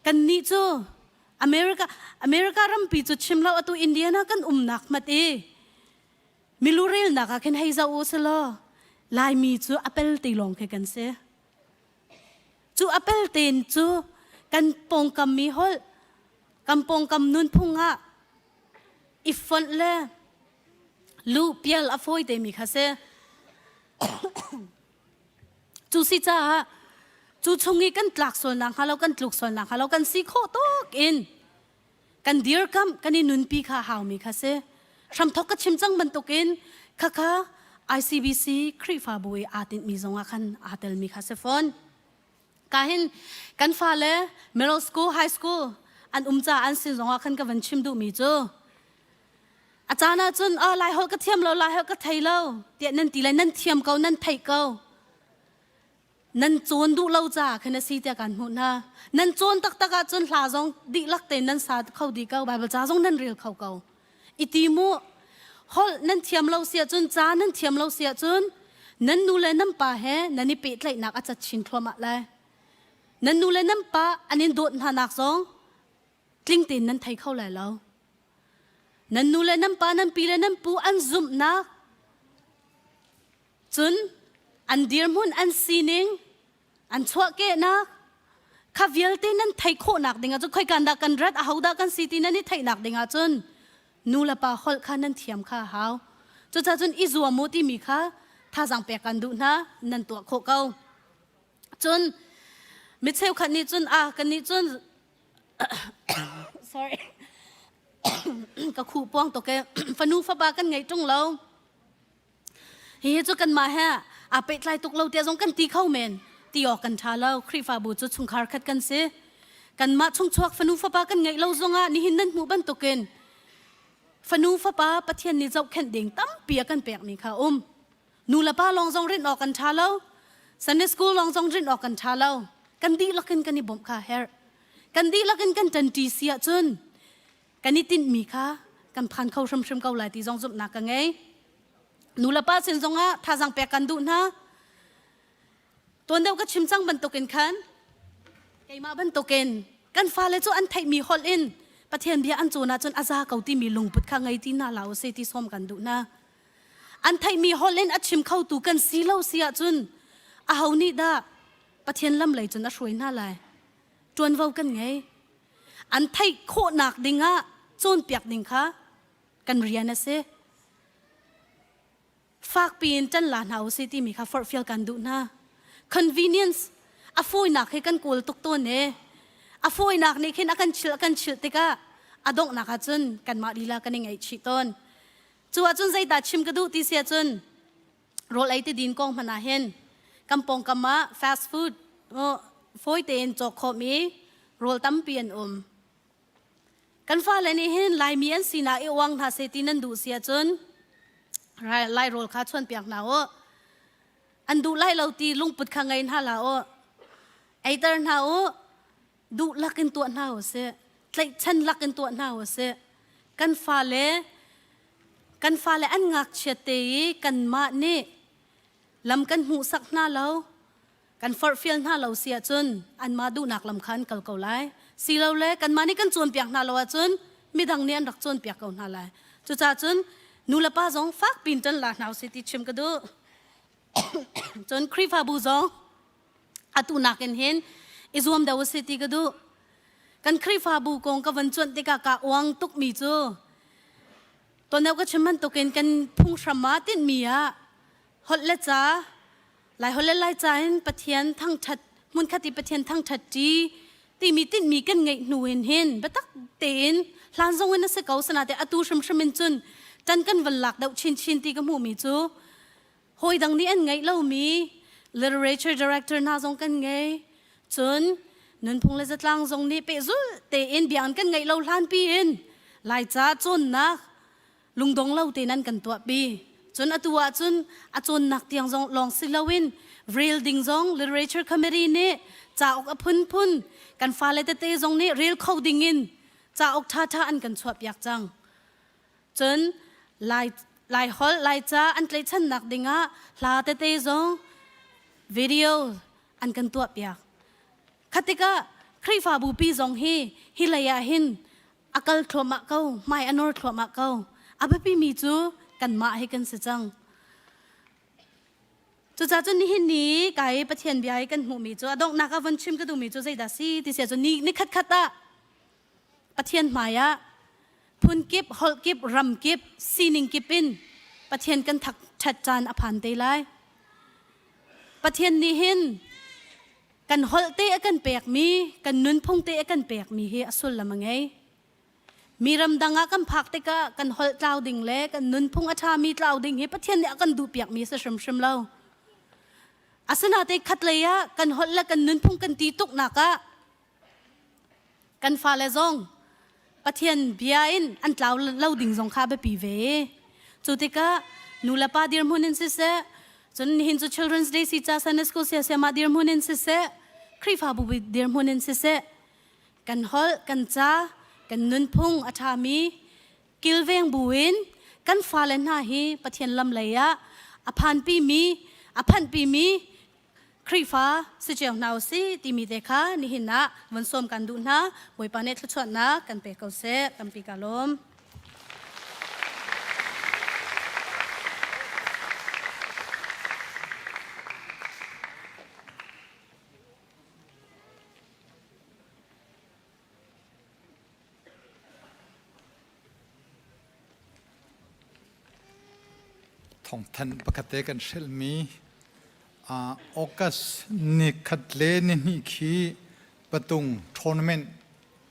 kannih cu America America rampi cu chim lo atu Indiana kan umnak hmat i milu relnak ah khin hei zoh u selaw Laimi cu a pel te lawng khi kan si. Cu a pel tein cu kan pawngkam mi holh kan pawngkam nunphung ah i fonh le lu pial a fawi temi kha si. Cu si caah cu chung i kan tlak sualnak hnga lo kan tluk sualnak hnga lo kan si khawh tuk in kan dirkamh kan i nunpi kha haumi kha si. Hramthok ka chim cang bantukin khakha ICBC Khrihfabu i aa tinhmi zongah khan aa telmi kha si fawn. Ka hin kan fale middle school, high school an um caah an sin zongah khan ka van chim duhmi cu a caan ah cun ah lai holh ka thiam lo lai holh ka thei lo tiah nan ti lai nan thiam ko nan theih ko nan cawn duh lo caah khan a si tiah kan hmuh hna nan cawn taktak ahcun hla zong dihlak tein nan sa kho dih ko Bible ca zong nan rel kho ko i ti mu holh nan thiam lo si ahcun ca nan thiam lo si ahcun nan nu le nan pa he nan i pehtlaihnak a cat chin thluahmah lai nan nu le nan pa an in dawt hna nak zong tling tein nan thei kho lai lo nan nu le nan pa nan pi le nan pu an zumhnak cun an dirhmun an sining an chuahkehnak kha vialte nan theih khawhnak ding ahcun khoikan dah kan rat ahodah kan si ti nan i theihnak ding ahcun nu le pa holh kha nan thiam kha a hau cucaah cun i zuam u timi kha thazaang pek kan duh hna nan tuah khawh ko cun mi cheukhat nih cun a kan nih cun sorry ka khuh puang tuk e fanu fapa kan ngei ṭung lo Hihi cu kanmah he aa pehtlai tuk lo tiah zong kan ti kho men. Ti awk kan ṭha lo. Khrihfabu cu chungkhar khat kan si. Kanmah chungchuak fanu fapa kan ngeih lo zongah nihin nan hmuh bantukin fanu fapa Pathian nih zohkhenh ding tampi a kan pekmi kha a um. Nu le pa lawng zong rinh awk kan ṭha lo. Sunday school lawng zong rinh awk kan ṭha lo. Kan dihlak in kan i bawmh kha a herh. Kan dihlak in kan ṭanṭi si ahcun kan i tinhmi kha kan phan kho hrimhrim ko lai ti zong zumhnak ka ngei. Nu le pa sin zongah thazaang pek kan duh hna. Tuan deuh ka chim cang bantukin khan keimah bantukin kan fale cu an theihmi holh in Pathian bia an cawn ahcun a za ko timi lungput kha ngei ti hna la usih ti sawm kan duh hna. An theihmi holh in a chim khotu kan si lo si ahcun aho nih dah Pathian lam lei cun a hruai hna lai? Ṭuanvo kan ngei. An theih khawhnak dingah cawnpiak ding kha kan rian a si. Fakpi in ṭan la hna usih timi kha forhfial kan duh hna. Convenience a fawinak hi kan kawl tuk tawn e. A fawinak nih khin a kan chilh a kan chilh tikah a donghnak ah cun kanmah lila kan i ngaihchih tawn. Cu ahcun zeidah chim ka duh ti si ahcun rawl ei ti din kong hmanh ah hin kan pawngkam ah fast food fawi tein cawk khawhmi rawl tampi an um. Kan fale nih hin Laimi an sinak i uang hna seh ti nan duh si ahcun Lai rawl kha chuanpiak hna u. An duh lai lo ti lungput kha ngei hna hlah u. Eiter hna u. Duhlak in tuah hna u sih. Tlaihchan lak in tuah hna usih. Kan fale kan fale an ngakchiat te i kanmah nih lam kan hmuhsak hna lo, kan forhfial hna lo si ahcun anmah duhnak lam kha an kal ko lai. Silole kanmah nih kan cawnpiak hna lo ahcun midang nih an rak cawnpiak ko hna lai. Cucaah cun nu le pa zong fak pin ṭan la hna usih ti chim ka duh. Cun Khrihfabu zong atu nakin hin i zuam deuh usih ti ka duh. Kan Khrihfabu kong ka van cuanh tikah kaa uang tukmi cu tuaneu ka chim bantukin kan phunghram ah tinhmi ah holh le ca Lai holh le Laica in Pathian thangṭhat hmunkhat i Pathian thangṭhat ṭi timi tinhmi kan ngeih hnu in hin biatak tein hlan zong in a si ko sanate atu hrimhrim in cun ṭan kan van lak deuh chinchin ti ka hmuhmi cu hawi dang nih an ngeih lomi literature director hna zong kan ngei cun nunphung le zatlang zong nih pehzulh tein biakinn kan ngeih lo hlanpi in Laica cawnnak lungdong lo tein an kan tuahpi. Cun atu ah cun a cawnnak tiang zong lawng si loin rel ding zong literature committee nih cauk a phunphun kan fale tete zong nih rel kho ding in cauk ṭhaṭha an kan chuahpiak cang. Cun Lai Lai holh Laica an tlaihchannak dingah hla tete zong video an kan tuahpiak. Khatikah Khrihfabu pi zong hi hi lei ah hin a kal thluahmah ko, hmai a nor thluahmah ko. A biapimi cu kanmah hi kan si cang. Cucaah cun nihin ni kai Pathian bia i kan hmuhmi cu a donghnak ah von chim ka duhmi cu zeidah si ti sia cu ni ni khat khat ah Pathian hmai ah phun kip, holh kip, ram kip, sining kip in Pathian kan thangṭhat caan a phan te lai. Pathian nih hin kan holh te a kan pekmi, kan nunphung te a kan pekmi hi a sullam a ngei. Mi ramdang ah kan phak tikah kan holh tlau ding le kan nunphung a ṭhami tlau ding hi Pathian nih a kan duhpiakmi a si hrimhrim lo. Asinain khatlei ah kan holh le kan nunphung kan ti tuknak ah Kan fale zong Pathian bia in an tlau lo ding zong kha biapi ve. Cu tikah nu le pa dirhmun in siseh, cun nihin cu Children's Day si ca Sunday School siasiam ah dirhmun in siseh, Khrihfabu dirhmun in siseh, kan holh, kan ca, kan nunphung a ṭhami kilveng buin kan fale hna hi Pathian lam lei ah a phanpimi, a phanhpimi Khrihfa si cio hna usih timi te kha nihin ah von sawm kan duh hna. Bawipa nih thluachuahnak kan pe ko seh. Tampi ka lawm. Thawngthanh pakhat te kan hrelhmi August ni khat le ni hnih khi patung tournament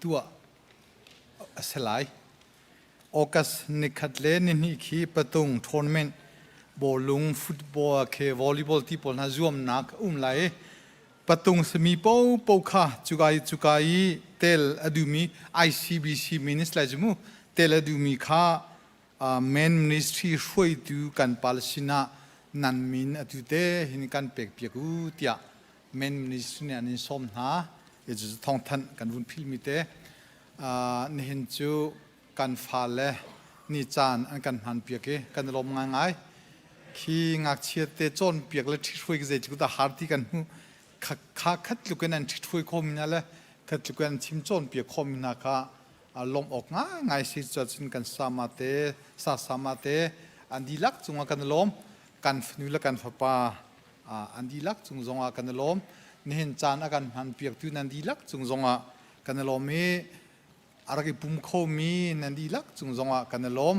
tuah a si lai. August ni khat le ni hnih khi patung tournament bawlung, football, ke volleyball ti pawl hna zuamnak a um lai i patung sami popo kha cuka i cuka i tel a duhmi ICBC ministry lai cu mu tel a duhmi kha main ministry hruaitu kan pal sinah nan min atu te hin kan pek piak u tiah main ministry nih an in sawm hna i cu thawngthanh kan vun philmi te nihin cu kan fale ni caan an kan hman piak i kan i lawm ngaingai. Khi ngakchia te cawnpiak le ṭhithruai ka zeitluk dah har ti kan hmuh. Kha khat tluk in an ṭhithruai khomi hna le khat tluk in an chim cawnpiak khomi hna kha lawmh awk ngaingai si cun kan sama te sa sama te an dihlak cungah kan i lawm. Kan fanu le kan fapa an dihlak cung zongah kan i lawm. Nihin caan a kan hman piaktu nan dihlak cung zongah kan i lawm i a rak i pum khomi nan dihlak cung zongah kan i lawm.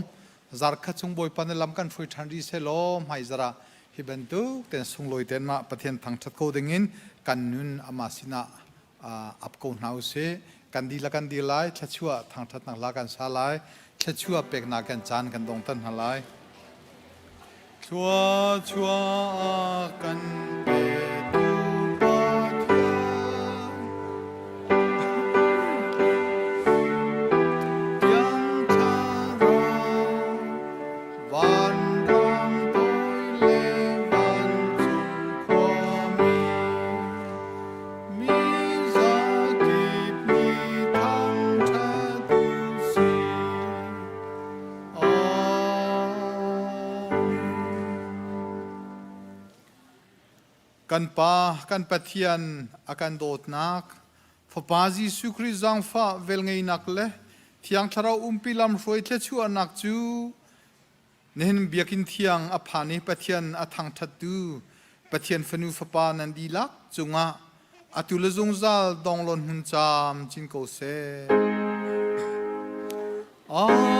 Zarkhat chung Bawipa na lam kan hruai ṭhan rih sehlaw hmaizarh ah hi bantuk ten sunglawi ten mah Pathian thangṭhat ko dingin kan nun amah sinah ap ko hna usih. Kan dihlak kan dir lai, thluachuah thangṭhatnak hla kan sa lai, thluachuah peknak kan caan kan dong tan hna lai. Thluachuah kan petu Pathian Thiang Thlarau vanrang toi le vancung khuami mi zakip nih thangṭhat. Kan Pa, kan Pathian a kan dawtnak, Fapa Jesuh Khrih zaangfah velngeihnak le Thiang Thlarau umpi lamhruai thluachuahnak cu nihin biakinn thiang a phan i Pathian a thangṭhattu Pathian fanu fapa nan dihlak cungah atu le zungzal donglawn hmun caam cin ko seh. Amen.